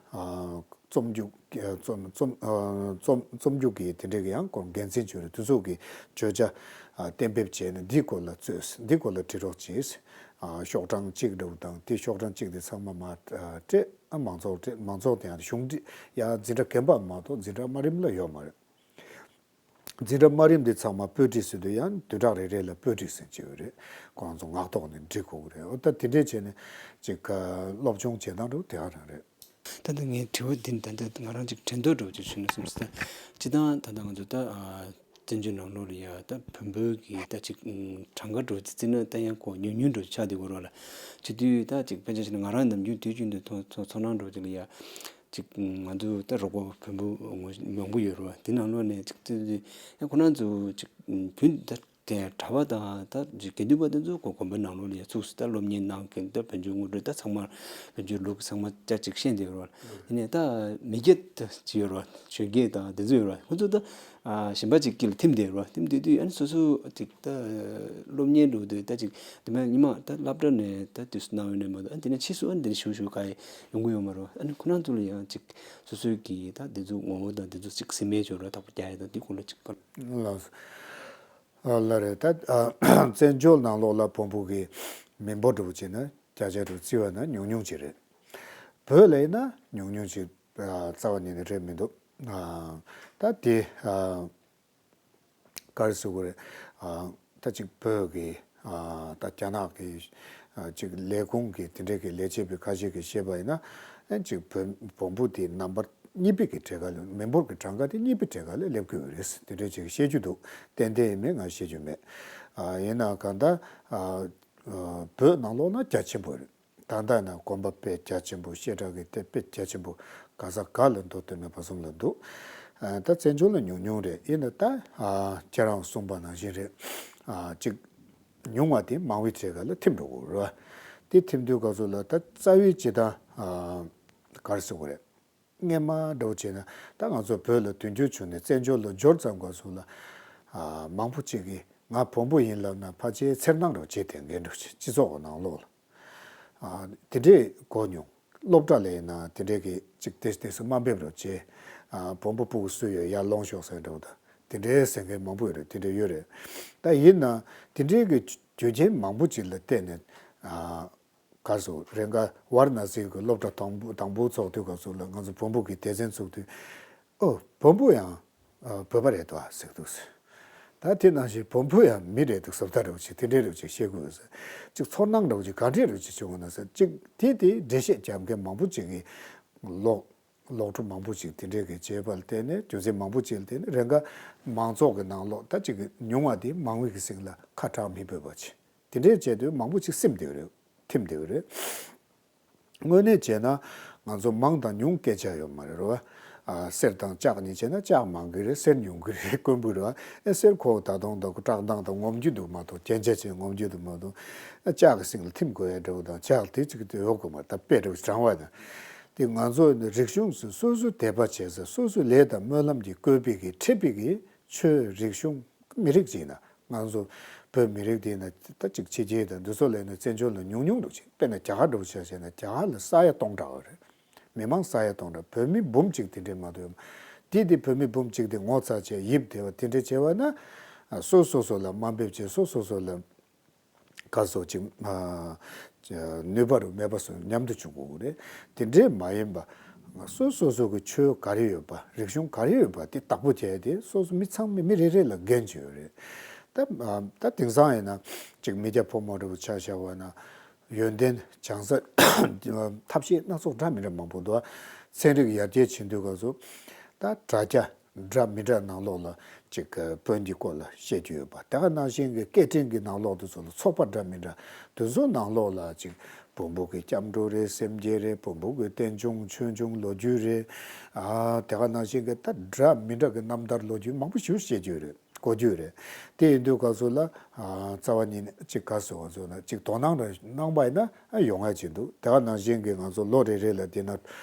རྩོམ་རྒྱུགས། རྩོམ་རྩོམ་ཨ་རྩོམ་རྩོམ་རྒྱུགས་ཀྱི་དེ་འདྲའི་གི་ཡང་ཁོ་འགན་འཛིན་བྱས་རེད། དེ་ཚོ་གི་བརྗོད་བྱ་ཨ་གཏན་འབེབས་བྱས་ནས་འདིའི་སྐོར་ལ་རྩོད། འདིའི་སྐོར་ལ་དྲི་རོགས་གྱིས། ཨ་ཤོག་གྲངས་གཅིག་འདྲ་བོ་དང་། དེ་ཤོག་གྲངས་གཅིག་དེ་ཚང་མ་མར་ཨ་སྤྲད། ཨ་མང་ཚོགས་སྤྲད། མང་ཚོགས་དེ་ཡང་གཞུང་འབྲེལ་ཡང་འཛིན་གྲྭ་རྒན་པ་མ་གཏོགས་འཛིན་གྲྭ་དམའ་རིམ་ལ་ཡོད་མ་རེད། འཛིན་གྲྭ་དམའ་རིམ་དེ་ཚང་མ་པོད་ཁྲིད་ཟེར་དུས་ཡང་བདུན་ཕྲག་རེ་རེ་ལ་པོད་ཁྲིད་ཟེར་གྱི་ཡོད་རེད། ཁོ་རང་ཚོ་ངག་ཐོག་ནས་འབྲི་དགོས་ཀྱི་རེད། འོ་ད་དེ་འདྲས་བྱས་ནས་ཅིག་ཨ་སློབ་སྦྱོང་བྱེད་སྟངས་འདྲ་བོ་དེ་ག་རང་རེད། ད་ལྟ་ངའི་དྲི་བ་འདི་ད་ལྟ་ང་རང་ཅིག་དྲན་ཐོ་འདྲ་བོ་ཅིག་ཞུས་ན་བསམ་སོང་། ད་སྤྱིར་བཏང་ད་ལྟ་ང་ཚོ་ད་ཨ་བཙན་བྱོལ་ནང་ལོགས་ལ་ཡ་ད་བོན་པོའི་གི་ད་ཅིག་ཨ་གྲངས་ཀ་འདྲ་བོ་ཅིག་བརྩིས་ན་ད་ཡང་ཁོ་ཉུང་ཉུང་འདྲ་བོ་ཆགས་བསྡད་ཡོད་རེད་ལ། བྱེད་དུས་ད་ཅིག་དཔེ་ཆ་བཞག་ན་ང་རང་ནམ་རྒྱུན་དུས་རྒྱུན་དུ་མཐོང་ཚོར་སྣང་འདྲ་བོ་ཅིག་ལ་ཡ། ཅིག་ང་ཚོ་ད་རོགས་པ་བོན་པོ་ངོ་མང་པོ་ཡོད་རེད་བ། དེ་ནང་ལོགས་ནས་ཅིག་ཙི་ཙི་ཡང་ཁོ་རང་ཚོ་ཅིག་རྒྱུན་ད་དེ་གྲྭ་པ་དང་ད་ཅིག་དགེ་འདུན་པ་དེ་ཚོ་ཁོ་དགོན་པའི་ནང་ལོགས་ལ་ཡ་ཚུགས་སུ་ད་སློབ་གཉེར་གནང་མཁན། ད་བོན་ཆོས་དངོས་གྲུབ་ད་ཚང་མ་བོན་ཆོས་ལུགས་ཚང་མ་ཅག་ཅིག་ཤེས་བསྡད་ཡོད་རེད་བ། དེ་ནས་ད་མི་སྐྱ་ད་ཅིག་ཡོད་རེད་བ། གཞོན་སྐྱེས་དང་དེ་ཚོ་ཡོད་རེད་བ། ཁོ་ཚོ་ད་ཨ་གཞན་པ་ཅིག་དཀྱིལ་ལ་ཐིམ་བསྡད་རེད་བ། ཐིམ་བསྡད་དུས་ཨ་ནི་སོ་སོ་ཅིག་ད་སློབ་གཉེར་འགྲོ་དུས་ད་ཅིག་དེ་མ་ཉི་མ་ད་སློབ་གྲྭ་ནས་ད་དུས་སུ་གནང་ཡོད་ནས་མ་གཏོགས། ཨ་དེ་ནས་ཕྱིས་སུ་ཨ་ནི་དེ་ནས་ཞུ་ཞུ་ག་ཡི་ཡོང་གི་ཡོད་མ་རེད། ཨ་ནི་ཁོ་རང་ཚོ་ལ་ཡང་ཅིག་སོ་སོའི་གི་ད་དེ་ཚོ་ངོ་བོ་དང་དེ་ཚོ་ཅིག་སེམས་མེད་འཇོག་ར་དག་པོ་རྒྱག་ཡ་དང་དེ་སྐོར་ལ་ཅིག་ག་ལགས་སོ། ཨ་ལ་རེད། ད་ཨ་བཙན་བྱོལ་ནང་ལོགས་ལ་བོན་པོ་གི་མི་འབོར་འདྲ་བོ་བྱས་ན་བརྒྱ་ཆ་དྲུག་བརྩི་བ་ན་ཉུང་ཉུང་ཅིག་རེད། བོད་ལ་ཡིན་ན་ཉུང་ཉུང་ཅིག་ཨ་རྩ་བ་ཉིད་ནས་རེད་མི་འདུག་ཨ་ད་དེ་ཨ། ག་རེ་ཟེར་དགོས་རེད། ཨ་ད་ཅིག་བོད་ཀྱི་ཨ་ད་རྒྱ་ནག་གི་ཨ་ཅིག་ལས་ཁུངས་ཀྱི་དེ་འདྲའི་གི་ལས་བྱེད་པའི་ཁ་ཤས་ཀྱིས་བཤད་པ་ཡིན་ན། ཨ་ཅིག་བོན་བོན་པོ་དེ་ནམ་བར་གཉིས་པའི་གི་གྲས་ཁ་ལ། མི་འབོར་གྱི་གྲངས་ཀ་དེ་གཉིས་པའི་གྲས་ཁ་ལ་སླེབས་ཀྱི་ཡོད་རེད། དེ་འདྲའི་ཅིག་བཤད་རྒྱུ་འདུག་ཏན་ཏན་ཡིན་མིན་ང་བཤད་རྒྱུ་མེད། ཨ་ཡིན་ན་གང་ལྟར་ཨ་ བོད་ནང་ལོགས་ན་རྒྱ་ཆེན་པོ་རེད། ད་ལྟ་ན་དགོན་པ་དཔེ་རྒྱ་ཆེན་པོ་བཤད་གྲྭ་གི་དེ་དཔེ་རྒྱ་ཆེན་པོ་ག་ས་ག་ལ་མདོ་སྟོད་སྨད་བར་གསུམ་ལ་འདུག་ཨ། ད་བཙན་བྱོལ་ལ་ཉུང་ཉུང་རེད། ཡིན་ན་ད་ཨ་ཁྱེད་རང་གསུངས་པ་ནང་བཞིན་རེད། ཨ་གཅིག་ཉུང་བ་དེ་མང་བའི་གྲས་ག་ལ་ཐིམ་འགྲོ་གི་རེད་བ། དེ་ཐིམ་དུས་ག་ཚོད་ལ་ད་རྩ་བའི་སྤྱི་དང་ཨ་ག་རེ་ཟེར་དགོས་རེད། སྔས་མ་འདྲ་བོ་བྱས་ན་ད་ང་ཚོ་བོད་ལ་དུས་འགྱུར་བྱུང་ནས་བཙན་བྱོལ་ལ་འབྱོར་ཙམ་ག་ཚོད་ལ་ཨ་མང་པོ་ཅིག་གིས་ང་བོན་པོ་ཡིན་ལབ་ན་ཕལ་ཆེར་འཚེར་སྣང་འདྲ་བོ་བྱེད་དེ་འགན་འདྲ་བོ་བྱེད། སྤྱི་ཚོགས་ཀྱི་ནང་ལོགས་ལ། ཨ་དེ་འདྲས་གོ་མྱོང་། སློབ་གྲྭ་ལ་ཡིན་ན་དེ་འདྲས་ཀྱི་ཅིག་ཏེས་ཏེས་སུ་དམའ་འབེབས་རོགས་བྱེད། ཨ་བོན་པོ་སྤུ་གུ་སུ་ཡོད་ཡར་ལོངས་ཤོག་ཟེར་འདྲ་བོ་དང་དེ་འདྲས་ཟེར་མཁན་མང་པོ་ཡོད་རེད། དེ་འདྲས་ཡོད་རེད། ད་ཡིན་ན་དེ་འདྲས་ཀྱི་རྒྱུ་རྐྱེན་མང་པོ་ཅིག་ལ་བརྟེན་ནས་ཨ་ག་སོ་རེ་འགའ་ཝར་ན་སིའི་གི་སློབ་གྲྭ་དང་པོ་དང་པོ་ཚོགས་དུས་སྐབས་སུ་ལ་ང་ཚོ་བོན་པོ་གི་སྡེ་ཚན་ཚུགས་དུས་ཨོ་བོན་པོ་ཡང་ཨ་བོད་པ་རེད་དོ་ཟེར་འདུག་ཟེར། ད་དེ་ནང་བཞིན་བོན་པོ་ཡང་མི་རེད་འདུག་བཟོ་ལྟ་རེ་བ་ཅིག་དེ་འདྲའི་རེ་བ་ཅིག་བཤད་དགོས་ཟེར། ཅིག་ཚོར་སྣང་འདྲ་བོ་ཅིག་ག་འདྲའི་རེ་བ་ཅིག་བྱུང་བ་ན་ཟེར། ཅིག་དེ་དེ་འགྲེལ་བཤད་རྒྱབ་མཁན་མང་པོ་ཅིག་གིས་ལོག་ལོག་འཕྲོ་མང་པོ་ཅིག་དེ་འདྲའི་གི་བྱས་པ་ལ་བརྟེན་ནས་རྒྱུ་མཚན་མང་པོ་ཅིག་ལ་བརྟེན་ནས་རེ་འགའ་མང་ཚོགས་ཀྱི་ནང་ལོགས་ད་ཅིག་ཉུང་བ་དེ་མང་བའི་གི་སེམས་ལ་ཁ་གྲག་མི་ཕོད་པ་ཅིག་དེ་འདྲའི་བྱས་དུས་མང་པོ་ཅིག་སིམ་བསྡད་ཡོད་རེད། ཐིམ་བསྡད་ཡོད་རེད། དངོས་གནས་བྱས་ན་ང་ཚོ་མང་དང་ཉུང་སྐད་ཆ་ཡོད་མ་རེད་རོ། ཨ་གསེར་དང་ལྕགས་གཉིས་བྱས་ན་ལྕགས་མང་གི་རེད། གསེར་ཉུང་གི་རེད། དཀོན་པོ་རེད་བ། ཨེ་གསེར་ཁོ་ད་དུང་ད་ཁོ་བཀྲག་མདངས་དང་ངོམ་རྒྱུ་འདུག་མ་གཏོགས་རྒྱན་ཆ་བྱས་ངོམ་རྒྱུ་འདུག་མ་གཏོགས་ཨེ་ལྕགས་ཀྱི་སེང་ལ་ཐིམ་དགོས་ཡ་འདྲ་བོ་དང་ལྕགས་དེ་ཅིག་དེ་ཡོད་དགོས་མ་རེད། ད་དཔེ་འདྲ་བོ་དྲང་བ་དང་། དེ་ང་ཚོ་རིག་གཞུང་སོ་སོ་སོའི་དད་པ་བྱེད་ས་སོ་སོའི་ལས་དང་སྨོན་ལམ་གྱིས་བཀོད་པའི་གི་འཁྲིད་པའི་གི་ཆོས་རིག་གཞུང་མི་རིགས་ཅིག་ཡིན་ན། ང་ཚོ་བོད་མི་རིགས་དེ་ཡིན་ན་ད་ཅིག་ཕྱི་རྒྱལ་དང་འདི་ཚོ་ལས་ནས་བཙན་བྱོལ་ལ་ཉུང་ཉུང་འདུག་ཅིག་དཔེར་ན་རྒྱ་གར་འདྲ་བོ་ཆ་བཞག་ན་རྒྱ་གར་ལ་ས་ཡ་སྟོང་ཕྲག་རེད། མི་མང་ས་ཡ་སྟོང་ཕྲག་བོད་མི་འབུམ་གཅིག་དེ་འདྲས་མ་གཏོགས་ཡོད་མ། དེ་དེ་བོད་མི་འབུམ་གཅིག་དེ་ངོ་ཚ་བྱས་ཡིབ་བསྡད་པ་དེ་འདྲས་བྱས་པ་ན་སོ་སོ་སོ་ལ་དམའ་འབེབས་བྱས། སོ་སོ་སོ་ལ་ག་སོ་ཅིག་ནུས་པ་རུ་མེད་པ་སོ་མཉམ་དུ་བྱུང་དགོས་རེད། དེ་འདྲས་མ་ཡིན་པ་སོ་སོ་སོ་གི་ཆོས་ག་རེ་ཡོད་པ་རིག་གཞུང་ག་རེ་ཡོད་པ་དེ་བདག་པོ་བྱས་ཏེ་སོ་སོ་མི་ཚང་མས་མི་རེ་རེ་ལ་འགན་ཅིག་ཡོད་རེད། ད་ད་དེང་སང་ཡིན་ན་ཅིག་མི་སྐྱ་ཕོ་མོ་འདྲ་བོ་ཆ་བཞག་པ་ན། ཡོན་ཏན་སྦྱང་ས་ཐབས་ཤེས་སྣ་ཚོགས་འདྲ་མི་འདྲ་མང་པོ་འདུག་ཚན་རིག་ཡར་རྒྱས་ཕྱིན་དུས་སྐབས་སུ་ད་དྲ་རྒྱ་འདྲ་མི་འདྲ་ནང་ལོགས་ལ་ཅིག་བོན་གྱི་སྐོར་ལ་བཤད་རྒྱུ་ཡོད་པ། དེ་ག་ནང་བཞིན་གྱི་སྐད་འཕྲིན་གྱི་ནང་ལོགས་དེ་ཚོ་ལ་ཚོགས་པ་འདྲ་མི་འདྲ་དེ་ཚོ་ནང་ལོགས་ལ་ཅིག་བོན་པོ་གི་སྐྱབས་འགྲོ་རེད། སེམས་བསྐྱེད་རེད། བོན་པོ་གི་རྟེན་འབྱུང་ཆོས་འབྱུང་ལོ་རྒྱུས་རེད། ཨ་དེ་ག་ནང་བཞིན་གྱི་ད་འདྲ་མི་འདྲ་གི་རྣམ་ཐར་ལོ་རྒྱུས་མང་པོ་ཞིག་བཤད་རྒྱུ་རེད། གོ་རྒྱུ་རེད། དེ་ཡིན་དུས་སྐབས་སུ་ལ་ཨ་རྩ་བ་ཉིད་ནས་གཅིག་ག་ཟེར་བ་ཚོ་ན་གཅིག་དོ་སྣང་རེ་གནང་པ་ཡིན་ན་ཨ་ཡོང་ཡ་ཅིག་འདུག་དེ་ག་ནང་བཞིན་གྱི་ང་ཚོ་ལོ་རེ་རེ་ལ་དེ་ན་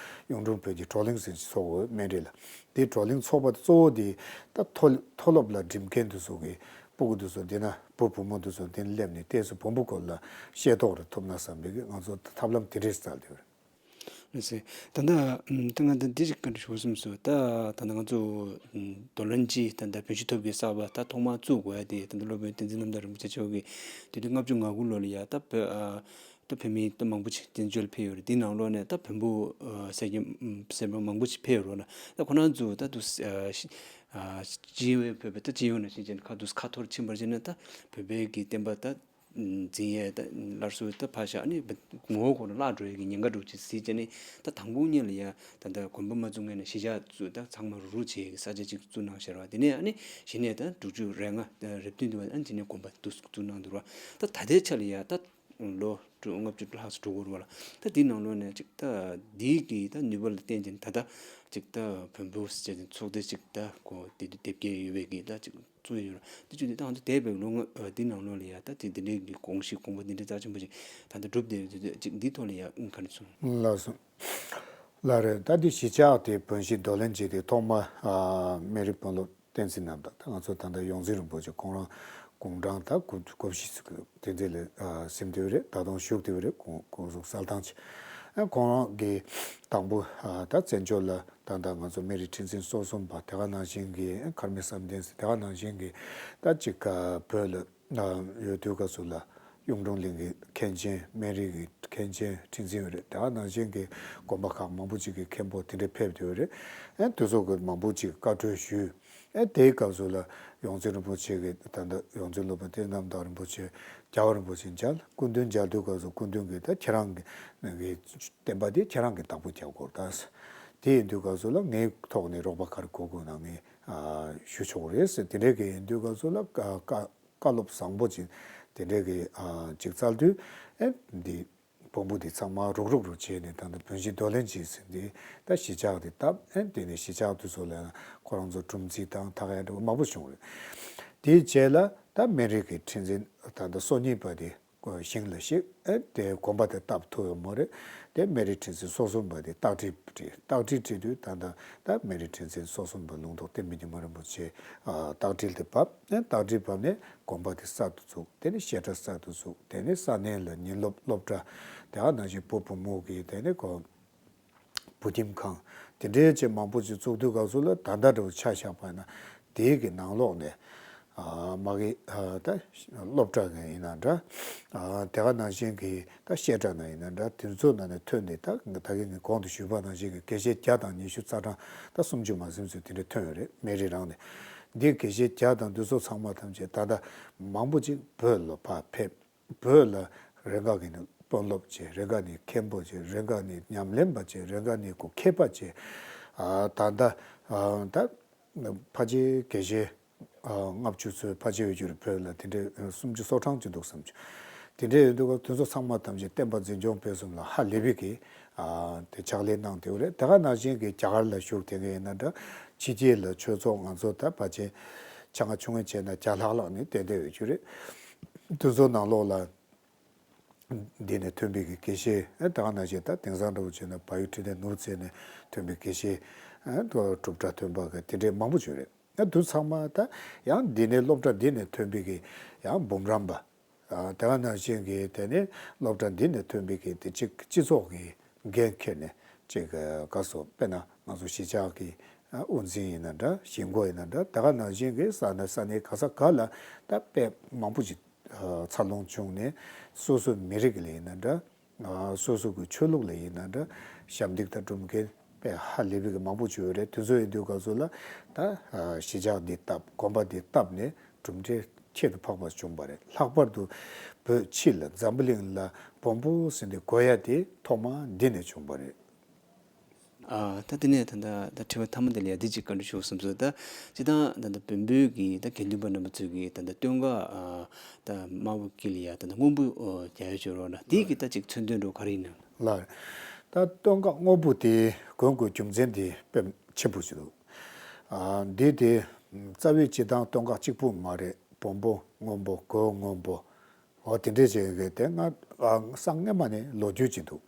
གཡུང་དྲུང་བོན་གྱི་བགྲོ་གླེང་ཟེར་ཅིག་ཚོགས་དགོས་སྨན་རི་ལ། དེ་བགྲོ་གླེང་ཚོགས་པ་གཙོ་བོ་དེ་ད་མཐོ་མཐོ་སློབ་ལ་འགྲིམ་མཁན་དེ་ཚོ་གི་སྤུ་གུ་དེ་ཚོ་དེ་ན་བུ་བུ་མོ་དེ་ཚོ་དེ་ན་སླེབས་ནས་ཏོག་ཙམ་བོན་པོ་སྐོར་ལ་ཤེས་རྟོགས་རེ་ཐུབ་ན་བསམ་པའི་གི་ང་ཚོ་ཐབས་ལམ་དེ་འདྲས་བཙལ་བསྡད་ཡོད་རེད། ལགས་སེ། ད་ལྟ་ད་ང་ད་འདི་ཞིག་བཀའ་འདྲི་ཞུ་བསམ་སོང་། ད་ད་ལྟ་ང་ཚོ་རྡོར་གླིང་སྤྱི་ད་ལྟ་བོན་གཞིས་ཐོབ་ཀྱི་གསར་པ་ད་ཐོག་མར་བཙུགས་དགོས་ཡ་དེ་ད་ལྟ་སློབ་དཔོན་བསྟན་འཛིན་རྣམ་དག་རིན་པོ་ཆེ་མཆོག་གིས་དུས་དུས་ལྔ་བཅུ་ང་དགུ་ལོ་ལ་ཡ་ད་བོད་ཨ་ད་བོད་མི་ད་མང་པོ་ཅིག་བཙན་བྱོལ་ཕེབས་ཡོད་རེད། དེའི་ནང་ལོགས་ནས་ད་བོན་པོ་ཨ་སེར་སྐྱ་སེར་པ་མང་པོ་ཅིག་ཕེབས་ཡོད་རེད་ན། ད་ཁོ་རང་ཚོ་ད་དུ་ཨ་ཤི་ཨ་སྤྱི་ཡོངས་བོད་པའི་ད་སྤྱི་ཡོངས་ནང་བཞིན་བྱས་ནས་ཁ་ཐུག་ཁ་འཐོར་ཕྱིན་པར་བྱས་ན་ད་བོད་པའི་གི་བསྟན་པ་ད་འཛིན་ཡས་ད་སླར་གསོ་ད་ཕར་བཞག་ནས་ངོ་བོ་ཁོ་ན་བརླག་འགྲོ་ཡས་ཀྱི་ཉེན་ཁ་འདྲ་བོ་ཅིག་གཟིགས་བྱས་ནས་ད་དང་པོ་ཉིད་ལ་ཡ་ད་ད་དགོན་པ་མ་བཙུགས་སྔོན་ནས་གཞིས་ཆགས་བཙུགས། ད་ཚང་མ་རུག་རུག་བྱེད་ཡས་ཀྱི་ས་ཆ་ཅིག་བཙུགས་གནང་ཤར་བ། དེ་ནས་ཨ་ནི་གཞི་ནས་ད་དྲུག་ཅུ་རེ་ལྔ་ད་རེབ་བདུན་དུ་བ་ཨ་ནི་གཞི་ནས་དགོན་པ་འདུག་བཙུགས་གནང་འདུག་ར། ད་ད་ལྟའི་ཆ་ལ་ཡ་ད་ལོ་དྲུག་ལྔ་བཅུ་ལྷག་ཙམ་འགྲོ་གི་རེད་བ་ལ། ད་དེའི་ནང་ལོགས་ནས་ཅིག་ད་འདིའི་གི་ད་ནུས་པ་ལ་བརྟེན་ཅིང་ད་ལྟ་ཅིག་ད་བོན་པོ་ཟེར་ཏེ་ཚོགས་སྡེ་ཅིག་ད་གོ་དེ་དུས་དེབ་སྐྱེལ་ཡོད་པའི་གི་ད་ཅིག་བཙུགས་ཡོད་ར། དེ་བྱུང་དུས་ད་ང་ཚོ་འདས་པའི་ལོ་ལྔ་ཨ་འདི་ནང་ལོགས་ལ་ཡ་ད་དེ་འདི་འདྲའི་གི་དགོངས་གཞི་དགོངས་པ་འདི་འདྲའི་རྩ་ཆེན་པོ་ཅིག་ད་ལྟ་གྲུབ་བསྡད་ཡོད་དུས་ཅིག་འདིའི་ཐོག་ལ་ཡ་ཨུ་ག་རེ་གསུངས། ལགས་སོ། ལགས་རེད། ད་འདི་གཞིས་ཆགས་དེ་བོན་གཞིས་རྡོར་གླིང་བྱས་ཏེ་ཐོག་མ་ཨ་སྨན་རི་དཔོན་སློབ་བསྟན་འཛིན་རྣམ་དག་ད་ང་ཚོ་ད་ལྟ་ཡོངས་འཛིན་རིན་པོ་ཆེ་ཁོང་རང་དགུང་གྲངས་ད་དགུ་དགུ་བཞི་ཙམ་དེ་འདྲ་ལ་ཨ་ཟིན་བསྡད་ཡོད་རེད། ད་དུང་བཞུགས་བསྡད་ཡོད་རེད། གོང་གོང་གསུམ་གསལ་ཐང་ཆེ། ཨ་ཁོང་རང་གིས་དང་པོ་ཨ་ད་བཙན་བྱོལ་ལ་ད་ལྟ་ང་ཚོ་སྨན་རི་ཁྲི་འཛིན་སོ་གསུམ་པ་དེ་ག་ནང་བཞིན་གྱི་མཁར་རྨེའུ་བསམ་གཏན་ཟེར་དེ་ག་ནང་བཞིན་གྱི་ད་ཅིག་བོད་ལ་ཡོད་དུས་སྐབས་སུ་ལ་གཡུང་དྲུང་གླིང་གི་མཁན་ཆེན་སྨན་རིའི་གི་མཁན་ཆེན་ཁྲི་འཛིན་ཡོད་རེད། དེ་ག་ནང་བཞིན་གྱི་དགོན་པ་ཁག་མང་པོ་ཅིག་གི་མཁན་པོ་དེ་འདྲ་ཕེབས་ཡོད་རེད། ཨེ་དེ་ཚོ་གི་མང་པོ་ཅིག་བཀའ་འཁྲོལ་ཞུས། ཨེ་དེའི་སྐབས་སུ་ལ་ཡོངས་འཛིན་རིན་པོ་ཆེ་གི་ད་ལྟ་ཡོངས་འཛིན་སློབ་དཔོན་བསྟན་རྣམ་དག་རིན་པོ་ཆེ་རྒྱལ་བ་རིན་པོ་ཆེ་མཇལ། སྐུ་མདུན་མཇལ་དུས་སྐབས་སུ་སྐུ་མདུན་གྱིས་ད་ཁྱེད་རང་གི་གི་བསྟན་པ་དེ་ཁྱེད་རང་གིས་བདག་པོ་རྒྱག་དགོས་ད། དེ་ཡིན་དུས་སྐབས་སུ་ལ་ངའི་ཐོག་ནས་རོགས་པ་ག་རེ་དགོས་དགོས་ན་ངས་ཨ་ཞུ་ཆོག་རེད་ཟེར། དེ་འདྲའི་གི་ཡིན་དུས་སྐབས་སུ་ལ་བཀའ་བཀའ་བཀའ་སློབ་བཟང་པོ་ཅིག་ དེ་འདྲའི་གི་ཨ་ཅིག་བཙལ་དུས་ཨེ་འདི་བོང་བུ་འདི་ཚང་མ་རུག་རུག་རུ་བྱས་ནས། ད་ལྟ་བོན་གཞིས་རྡོར་གླིང་བྱས་ཟིན་དེ་ད་གཞིས་ཆགས་དེ་བཏབ། ཨེ་དེ་ནས་གཞིས་ཆགས་དེ་ཚོ་ལ་ཁོ་རང་ཚོ་སྒྲུང་རྩིས་དང་ཐག་ཡ་འདྲ་བོ་མང་པོ་བྱུང་རེད། དེའི་རྗེས་ལ་ད་སྨན་རི་གི་ཁྲི་འཛིན་ད་ལྟ་སོ་གཉིས་པ་དེ་ཞིང་ལ་གཤེགས། ཨེ་དེ་དགོན་པ་དེ་བཏབ་ཐུབ་ཡོད་མ་རེད། དེ་སྨན་རི་ཁྲི་འཛིན་སོ་གསུམ་པ་དེ་སྟག་ཁྲི་བྲིས། སྟག་ཁྲི་བྲིས་དུས་ད་ལྟ་ད་སྨན་རི་ཁྲི་འཛིན་སོ་གསུམ་པ་ལུང་རྟོགས་བསྟན་པའི་ཉི་མ་རིན་པོ་ཆེ་ཨ་སྟག་ཁྲི་དེ་བབས། ཨེ་སྟག་ཁྲི་བབས་ནས་དགོན་པ་དེ་གསར་དུ་བཙུགས། དེ་ནས་བཤད་གྲྭ་གསར་དུ་བཙུགས། དེ་ནས་ས་གནས་ལ་ཉིན་སློབ་སློབ་གྲྭ་དེ་ག་ནང་བཞིན་བུ་བུ་མོ་གི་དེ་ནས་ཁོ་བུ་ཁྱིམ་ཁང་དེ་འདྲའི་ཆེ་མང་པོ་ཞིག་བཙུགས་དུས་སྐབས་སུ་ལ་ད་ལྟ་འདྲ་བོ་ཆ་བཞག་པ་ན་དེའི་གི་ནང་ལོགས་ནས་ཨ་མ་གི་ཨ་ད་སློབ་གྲྭ་ནས་ཡིན་ན་འདྲ། ཨ་དེ་ག་ནང་བཞིན་གི་ད་བཤད་གྲྭ་ནས་ཡིན་ན་འདྲ། དེ་ཚོ་ནང་ནས་ཐོན་ནས་ད་ད་གིན་ངས་གོང་དུ་ཞུས་པ་ནང་བཞིན་གི་དགེ་བཤེས་བརྒྱ་དང་ཉི་ཤུ་རྩ་གྲངས་ད་སུམ་ཅུ་མ་ཟིན་ཚོད་དེ་འདྲ་ཐོན་ཡོད་རེད། སྨན་རི་རང་ནས་འདི་དགེ་བཤེས་བརྒྱ་དང་འདི་ཚོ་ཚང་མ་ཐམས་ཅད་ད་ལྟ་མང་པོ་ཅིག་བོད་ལ་ཕར་ཕེབས། བོད་ལ་རེ་འགའ་གི་ནི་དཔོན་སློབ་བྱས། རེ་འགའ་ནི་མཁན་པོ་བྱས། རེ་འགའ་ནི་ཉམས་ལེན་པ་བྱས། རེ་འགའ་ནི་ཁོ་མཁས་པ་བྱས། ཨ་ད་ལྟ་ཨ་ད་ཕལ་ཆེར་དགེ་བཤེས་ཨ་ལྔ་བཅུ་ཚོད་ཕལ་ཆེར་ཡོད་རྒྱུ་རེད། བོད་ལ་དེ་འདྲའི་སུམ་ཅུ་སོ་གྲངས་ཅིག་འདུག་བསམ་བྱུང་། དེ་འདྲའི་ཡོད་དུས་དེ་ཚོ་ཚང་མ་ཐམས་ཅད་བསྟན་པ་འཛིན་སྐྱོང་སྤེལ་གསུམ་ལ་ཧ་ལས་པའི་གི་ཨ་དེ་ཕྱག་ལས་གནང་བསྡད་ཡོད་རེད། དེ་ག་ནང་བཞིན་གི་རྒྱ་གར་ལ་བཞུགས་བསྡད་མཁན་ཡིན་ན་འདྲ། ཕྱི་རྒྱལ་ལ་ཆོས་ཚོགས་ང་ཚོ་ད་ཕལ་ཆེར་ཆ་ང་ཆུང་ངུ་བྱས་ན་བརྒྱ་ལྷག་ལྷག་ནས་བསྡད་བསྡད་ཡོད་རྒྱུ་རེད། དེ་ཚོ་ནང་ལོགས་ལ་འདི་ནས་ཐོན་པའི་གི་དགེ་བཤེས་ཨེ་ད་ག་ནང་བཞིན་ད་དེང་སང་འདྲ་བོ་བྱས་ན་བལ་ཡུལ་ཁྲི་ལྡེ་ནུབ་རྩེ་ནས་ཐོན་པའི་དགེ་བཤེས་ཨེ་ད་གྲུབ་གྲྭ་ཐོན་པ་གི་དེ་འདྲའི་མང་པོ་བྱུང་རེད། ཨེ་དེ་ཚང་མ་ད་ཡང་འདི་ནས་སློབ་གྲྭ་འདི་ནས་ཐོན་པའི་གི་ཡང་འབུམ་རམས་པ། ཨ་དེ་ག་ནང་བཞིན་གྱི་དེ་ནས་སློབ་གྲྭ་འདི་ནས་ཐོན་པའི་གི་དེ་གཅིག་སྤྱི་ཚོགས་ཀྱི་འགན་འཁྱེར་ནས་གཅིག་ག་སོ་དཔེར་ན་ང་ཚོ་གཞིས་ཆགས་ཀྱི་ཨ་དབུ་འཛིན་ཡིན་ན་འདྲ། གཞིས་འགོ་ཡིན་ན་འདྲ། དེ་ག་ནང་བཞིན་གྱི་ས་གནས་ས་གནས་ག་ས་ག་ལ་ད་དཔེ་མང་པོ་ཞིག་ཨ་འཚར་ལོངས་བྱུང་ནས་སོ་སོའི་མི་རིགས་ལ་ཡིན་ན་འདྲ། ཨ་སོ་སོ་གི་ཆོས་ལུགས་ལ་ཡིན་ན་འདྲ། ཞབས་འདེགས་དང་སྒྲུབ་མཁན་དཔེ་ཧ་ལས་པའི་གི་མང་པོ་བྱུང་ཡོད་རེད། དེ་ཚོ་ཡིན་དུས་སྐབས་སུ་ལ་ད་ཨ་གཞིས་ཆགས་འདི་བཏབ། དགོན་པ་འདི་བཏབ་ནས་གྲུབ་འབྲས་ཁྱད་དུ་འཕགས་པ་བྱུང་བ་རེད། ལྷག་པར་དུ་བོད་ཕྱི་ལ་འཛམ་བུ་གླིང་ལ་བོན་པོ་ཟེར་འདི་གོ་ཡ་དེ་ཐོག་མ་འདི་ནས་བྱུང་བ་རེད། ཨ་ད་དེ་ནས་ད་ལྟ་ད་དྲི་བ་མཐའ་མ་དེ་ལ་ཡ་འདི་གཅིག་བཀའ་འདྲི་ཞུ་བསམ་སོང་། ད་སྤྱིར་བཏང་ད་ལྟ་བོན་པོའི་གི་ད་དགེ་འདུན་པ་རྣམ་པ་ཚོས་གི་ད་ལྟ་སྟོད་འགག་ཨ་ད་དམར་པོ་དཀྱིལ་ལ་ཡ་ད་ལྟ་སྔོན་པོ་རྒྱག་ཡ་བྱོས་རོགས་གནང་། དེའི་གི་ད་ཅིག་མཚོན་དོན་འདྲ་བོ་ག་རེ་ཡིན་ནམ། ལགས། ད་སྟོད་འགག་སྔོན་པོ་དེ་དགོན་དགོས་རྒྱུ་མཚན་དེ་དཔེ་ཆེན་པོ་ཞིག་འདུག་ཨ་འདི་དེ་རྩ་བའི་སྤྱིར་བཏང་སྟོད་འགག་གཅིག་པུ་མ་རེད། བོན་པོ་སྔོན་པོ། གོས་སྔོན་པོ། འོ་དེ་འདྲས་བྱས་ཡོད་དེ་ང་ཨ་སང་སྔས་མ་ནས་ལོ་རྒྱུས་ཅིག་འདུག་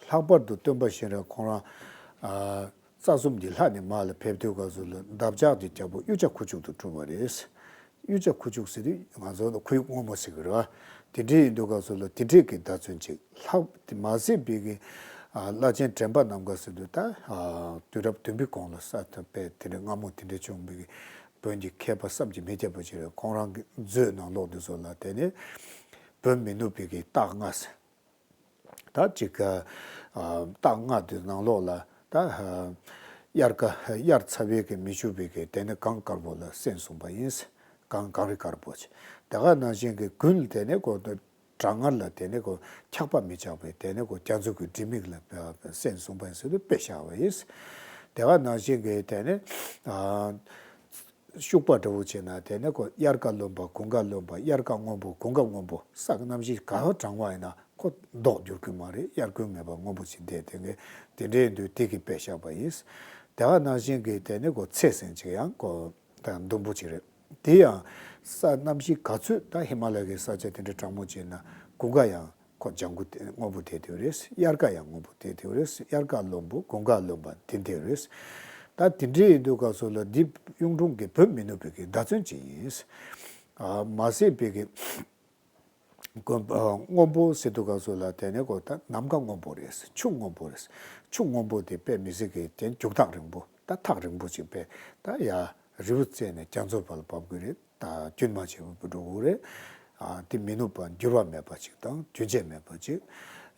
ལྷག་པར་དུ་སྟོན་པ་གཤེན་རབ་ཁོང་རང་ཨ་རྩ་གསུམ་གྱི་ལྷ་ནས་མར་ལ་ཕེབས་དུས་སྐབས་སུ་ལ་འདབ་ཆགས་ཀྱི་རྒྱལ་པོ་གཡུ་བྱ་ཁུ་བྱུག་ཏུ་གྲུབ་པ་རེད། གཡུ་བྱ་ཁུ་བྱུག་ཟེར་དུས་ང་ཚོ་ཁོར་ཡུག་སྔོན་མོ་ཟེར་གི་རེད་བ། དེ་འདྲས་ཡིན་དུས་སྐབས་སུ་ལ་དེ་འདྲས་ཀྱི་བརྡ་མཚོན་ཅིག་ལྷག་དེ་མ་ཟད་པའི་གི་ཨ་བླ་ཆེན་དྲན་པ་ནམ་མཁའ་ཟེར་དུས་ད་ཨ་དུས་རབས་བདུན་པའི་གོང་ལ་ས་ཐོབ་པའི་དེ་འདྲས་སྔ་མོ་དེ་འདྲས་བྱུང་བའི་གི་བོན་གྱི་མཁས་པ་བསམ་གྱིས་མི་ཁྱབ་པ་ཞིག་རེད། ཁོང་རང་གི་མཛོད་ནང་ལོགས་འདི་ཚོ་ལ་དེ་ནས་བོན་མི་ནུབ་པའི་གི་རྟགས་ལྔ་ཟེར། ད་ཅིག་ག་ཨ་རྟགས་ལྔ་དེ་ནང་ལོགས་ལ་ད་ཨ་དབྱར་ཁ་དབྱར་ཚ་བའི་གི་མི་ཕྱུག་པའི་གི་དེ་ནས་གངས་དཀར་པོ་ལ་སྲན་བཟུང་བ་ཡིན། གངས་གངས་རི་དཀར་པོ་ཆེ། དེ་ག་ནང་བཞིན་གི་དགུན་དེ་ནས་ཁོ་གྲང་ངར་ལ་དེ་ནས་ཁོ་འཁྱག་པ་མི་འཇགས་པའི་དེ་ནས་ཁོ་རྒྱ་མཚོ་གི་དྲི་མིག་ལ་སྲན་བཟུང་བ་ཡིན་ཟེར་དུས་དཔེ་བཞག་པ་ཡིན། དེ་ག་ནང་བཞིན་གི་དེ་ནས་ཨ་ཤུག་པ་འདྲ་བོ་བྱས་ན་དེ་ནས་ཁོ་དབྱར་ཁ་རློན་པ་དགུན་ཁ་རློན་པ། དབྱར་ཁ་སྔོན་པོ་དགུན་ཁ་སྔོན་པོ། ས་གི་གནམ་གཤིས་ག་པར་གྲང་བ་ཡིན་ན་ཁོ་མདོག་འགྱུར་གི་མ་རེད། དབྱར་དགུན་མེད་པར་སྔོན་པོ་ཅིག་བསྡད་དེ་ངས་དེ་འདྲའི་དུས་དེ་གི་དཔེ་བཞག་པ་ཡིན། དེ་ག་ནང་བཞིན་གི་དེ་ནས་ཁོ་ཚེས་ཟེར་ཅིག་ཡང་ཁོ་ད་ཟླུམ་པོ་ཅིག་རེད། དེ་ཡང་ས་གནམ་གཤིས་ག་ཚོད་ད་ཧི་མ་ལ་གི་ས་ཆ་དེ་འདྲ་གྲང་མོ་ཅིག་ན་དགུན་ཁ་ཡང་ཁོ་ལྗང་གུ་དེ་སྔོན་པོ་དེ་དེ་རེད། དབྱར་ཁ་ཡང་སྔོན་པོ་དེ་དེ་རེད། དབྱར་ཁ་རློན་པོ་དགུན་ཁ་རློན་པ་དེ་དེ་རེད། ད་དེ་འདྲའི་ཡིན་དུས་སྐབས་སུ་ལ་འདི་གཡུང་དྲུང་གི་བོད་མི་ནུབ་པའི་གི་བརྡ་མཚོན་ཅིག་ཡིན། ཨ་མ་ཟད་པའི་གི་དགོན་པ་སྔོན་པོ་ཟེར་དུས་སྐབས་སུ་ལ་དེ་ནས་ཁོ་ད་ནམ་མཁའ་སྔོན་པོ་རེད། ཆུ་སྔོན་པོ་རེད། ཆུ་སྔོན་པོ་དེ་དཔེ་མི་སྲིད་གི་དེ་རྒྱུག་ཐག་རིང་པོ་ད་ཐག་རིང་པོ་ཅིག་དཔེ་ད་ཡ་རི་བོ་རྩེ་ནས་རྒྱ་མཚོ་བར་ལ་བབས་དགོས་རེད། ད་རྒྱུན་མ་ཆད་པར་འགྲོ་དགོས་རེད། ཨ་དེ་མི་ནུབ་པ་འགྱུར་བ་མེད་པ་ཅིག་དང་རྒྱུན་ཆད་མེད་པ་ཅིག་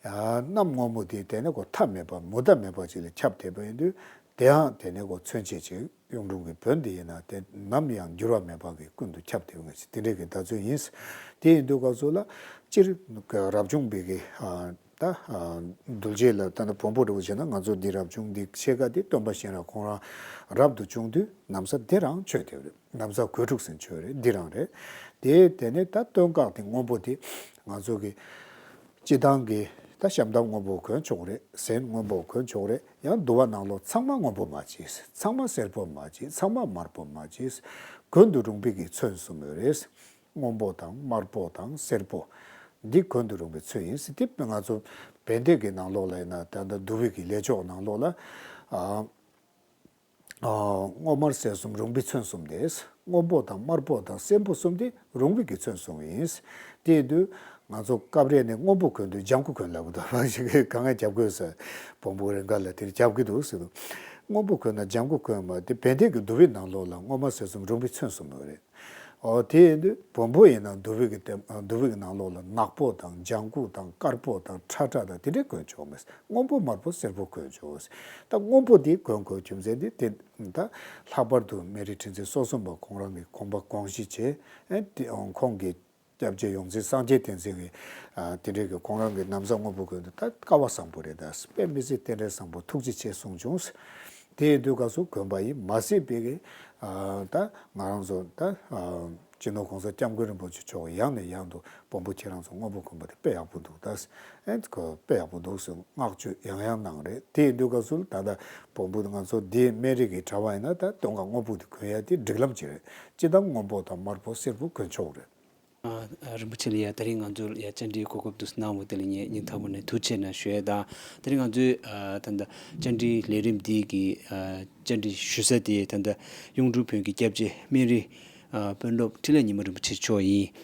ཨ་གནམ་སྔོན་པོ་དེ་དེ་ནས་ཁོ་མཐའ་མེད་པ་མུ་མཐའ་མེད་པ་ཅིག་ལ་ཁྱབ་བསྡད་པ་ཡིན་དུས་དེའང་དེ་ནས་ཁོ་མཚོན་བྱེད་ཅིག་གཡུང་དྲུང་གི་བོན་འདི་ཡིན་ན་དེ་ནམ་ཡང་འགྱུར་བ་མེད་པ་གི་ཀུན་ཏུ་ཁྱབ་བསྡད་པ་ཞིག་དེ་འདྲའི་གི་བརྡ་མཚོན་ཡིན། དེ་ཡིན་དུས་སྐབས་སུ་ལ་སྤྱིར་རབ་བྱུང་པའི་གི་ཨ་ད་ ད་ཨ་གདུལ་བྱ་ལ་ད་ནི་བོན་པོ་འདྲ་བོ་བྱས་ན། ང་ཚོ་འདི་རབ་བྱུང་འདི་ཕྱེད་ཀ་འདི་སྟོན་པ་གཤེན་རབ་ཁོང་རང་རབ་ཏུ་བྱུང་དུས་ན་བཟའ་འདི་རང་མཆོད་དེ་རེད། ན་བཟའ་གོས་དྲུག་ཟེར་མཆོད་རེད། འདི་རང་རེད། དེ་དེ་ནས་ད་སྟོད་འགག་དེ་སྔོན་པོ་དེ་ང་ཚོ་གི་སྤྱི་བཏང་གི་ད་ཤམ་ཐབས་སྔོན་པོ་གོན་ཆོག་རེད། གཟན་སྔོན་པོ་གོན་ཆོག་རེད། ཡང་འདུལ་བ་ནང་ལོགས་ཚང་མ་སྔོན་པོ་མ་བྱེད། ཚང་མ་སེར་པོ་མ་བྱེད། ཚང་མ་དམར་པོ་མ་བྱེད། གོན་དུ་རུང་བའི་གི་ཚོན་གསུམ་ཡོད་རེད། སྔོན་པོ་དང་དམར་པོ་དང་སེར་པོ། འདི་གོན་དུ་རུང་བའི་ཚོན་ཡིན་ཟེར། དེ་ང་ཚོ་བན་དེ་གི་ནང་ལོགས་ལ་ཡིན་ན། ད་ལྟ་འདུལ་བའི་གི་ལས་ཆོག་ནང་ལོགས་ལ་ཨ་ཨ་སྔོ་དམར་སེར་གསུམ་རུང་བའི་ཚོན་གསུམ་དེ། སྔོན་པོ་དང་དམར་པོ་དང་སེར་པོ་གསུམ་དེ་རུང་བའི་གི་ཚོན་གསུམ་ཡིན། དེ་ཡིན་དུས་ང་ཚོ་སྐབས་རེ་ནས་སྔོན་པོ་གོན་དུས་ལྗང་གུ་གོན་ལབ་གི་འདུག་ཞིག་ག་ངས་རྒྱབ་དགོས་ཟེར། བོན་པོ་རེ་འགའ་ལ་དེར་རྒྱབ་གི་འདུག་ཟེར་འདུག་སྔོན་པོ་གོན་ན་ལྗང་གུ་གོན་མ། དེ་བན་དེ་གི་འདུལ་བའི་ནང་ལོགས་ལ་སྔོ་དམར་སེར་གསུམ་རུང་བའི་ཚོན་གསུམ་ཡོད་རེད། ཨོ་དེ་ཡིན་དུས་བོན་པོ་ཡིན་ན་འདུལ་བའི་གི་ལྟད་འདུལ་བའི་གི་ནང་ལོགས་ལ་ནག་པོ་དང་ལྗང་གུ་དང་དཀར་པོ་དང་ཁྲ་ཁྲ་དང་དེ་འདྲས་གོན་ཆོག་མེད། སྔོན་པོ་དམར་པོ་སེར་པོ་གོན་ཆོག་ད་སྔོན་པོ་དེ་གོན་དགོས་རྒྱུ་མཚན་དེ་དེ་ད་ལྷག་པར་དུ་སྨན་རི་ཁྲི་འཛིན་སོ་གསུམ་པ་ཁོང་རང་གི་དགོངས་པ་དགོངས་གཞི་བྱས། ཨེ་དེ་ཁོང་གི་སྐྱབས་རྗེ་ཡོངས་འཛིན་སངས་རྒྱས་བསྟན་འཛིན་གྱི་ཨ་དེ་འདྲས་ཀྱི་ཁོང་རང་གི་ན་བཟའ་སྔོན་པོ་གོན་དུས་ད་སྐལ་བ་བཟང་པོ་རེད། ད་དཔེ་མི་སྲིད་རྟེན་འབྲེལ་བཟང་པོ་ཐུགས་རྗེ་ཆེ་གསུངས་བྱུང་། དེ་ཡིན་དུས་སྐབས་སུ་གོན་པ་ཡིན་མ་སྲིད་པའི་གི་ཨ་ད་ང་རང་ཚོ་ད་ཨ་སྤྱི་ནོར་༸གོང་ས་༸སྐྱབས་མགོན་རིན་པོ་ཆེ་མཆོག་ཡང་ནས་ཡང་དུ་བོན་པོ་ཁྱེད་རང་ཚོ་སྔོན་པོ་གོན་པ་དེ་དཔེ་ཡག་པོ་འདུག་ད་ཨེ་ཁོ་དཔེ་ཡག་པོ་འདུག་ཟེར་བསྔགས་བརྗོད་ཡང་ཡང་གནང་རེད། དེ་ཡིན་དུས་སྐབས་སུ་ད་ལྟ་བོན་པོ་ང་ཚོ་འདི་སྨན་རི་གི་གྲྭ་པ་ཡིན་ན་ད་སྟོད་འགག་སྔོན་པོ་དེ་གོན་ཡ་དེ་སྒྲིག་ལམ་ཅིག་རེད། སྤྱི་བཏང་སྔོན་པོ་དང་དམར་པོ་སེར་པོ་གོན་ཆོག་རེད། ཨ། རིན་པོ་ཆེ་ལ་ཡ་ད་རིང་ང་ཚོ་ལ་ཡ་བཅར་འདྲིའི་གོ་སྐབས་འདུག་གནང་བ་དེ་ལ་ངས་སྙིང་ཐག་པ་ནས་ཐུགས་རྗེ་ཆེ་གནང་ཞུ་ཡ་དང་། ད་རིང་ང་ཚོའི་ཨ་ད་ལྟ་བཅར་འདྲིའི་ལས་རིམ་འདི་གི་ཨ་བཅར་འདྲི་ཞུ་ས་དེ་ད་ལྟ་གཡུང་དྲུང་བོན་གྱི་སྐྱབས་རྗེ་སྨན་རི་ཨ་དཔོན་སློབ་འཕྲིན་ལས་ཉི་མ་རིན་པོ་ཆེ་མཆོག་ཡིན།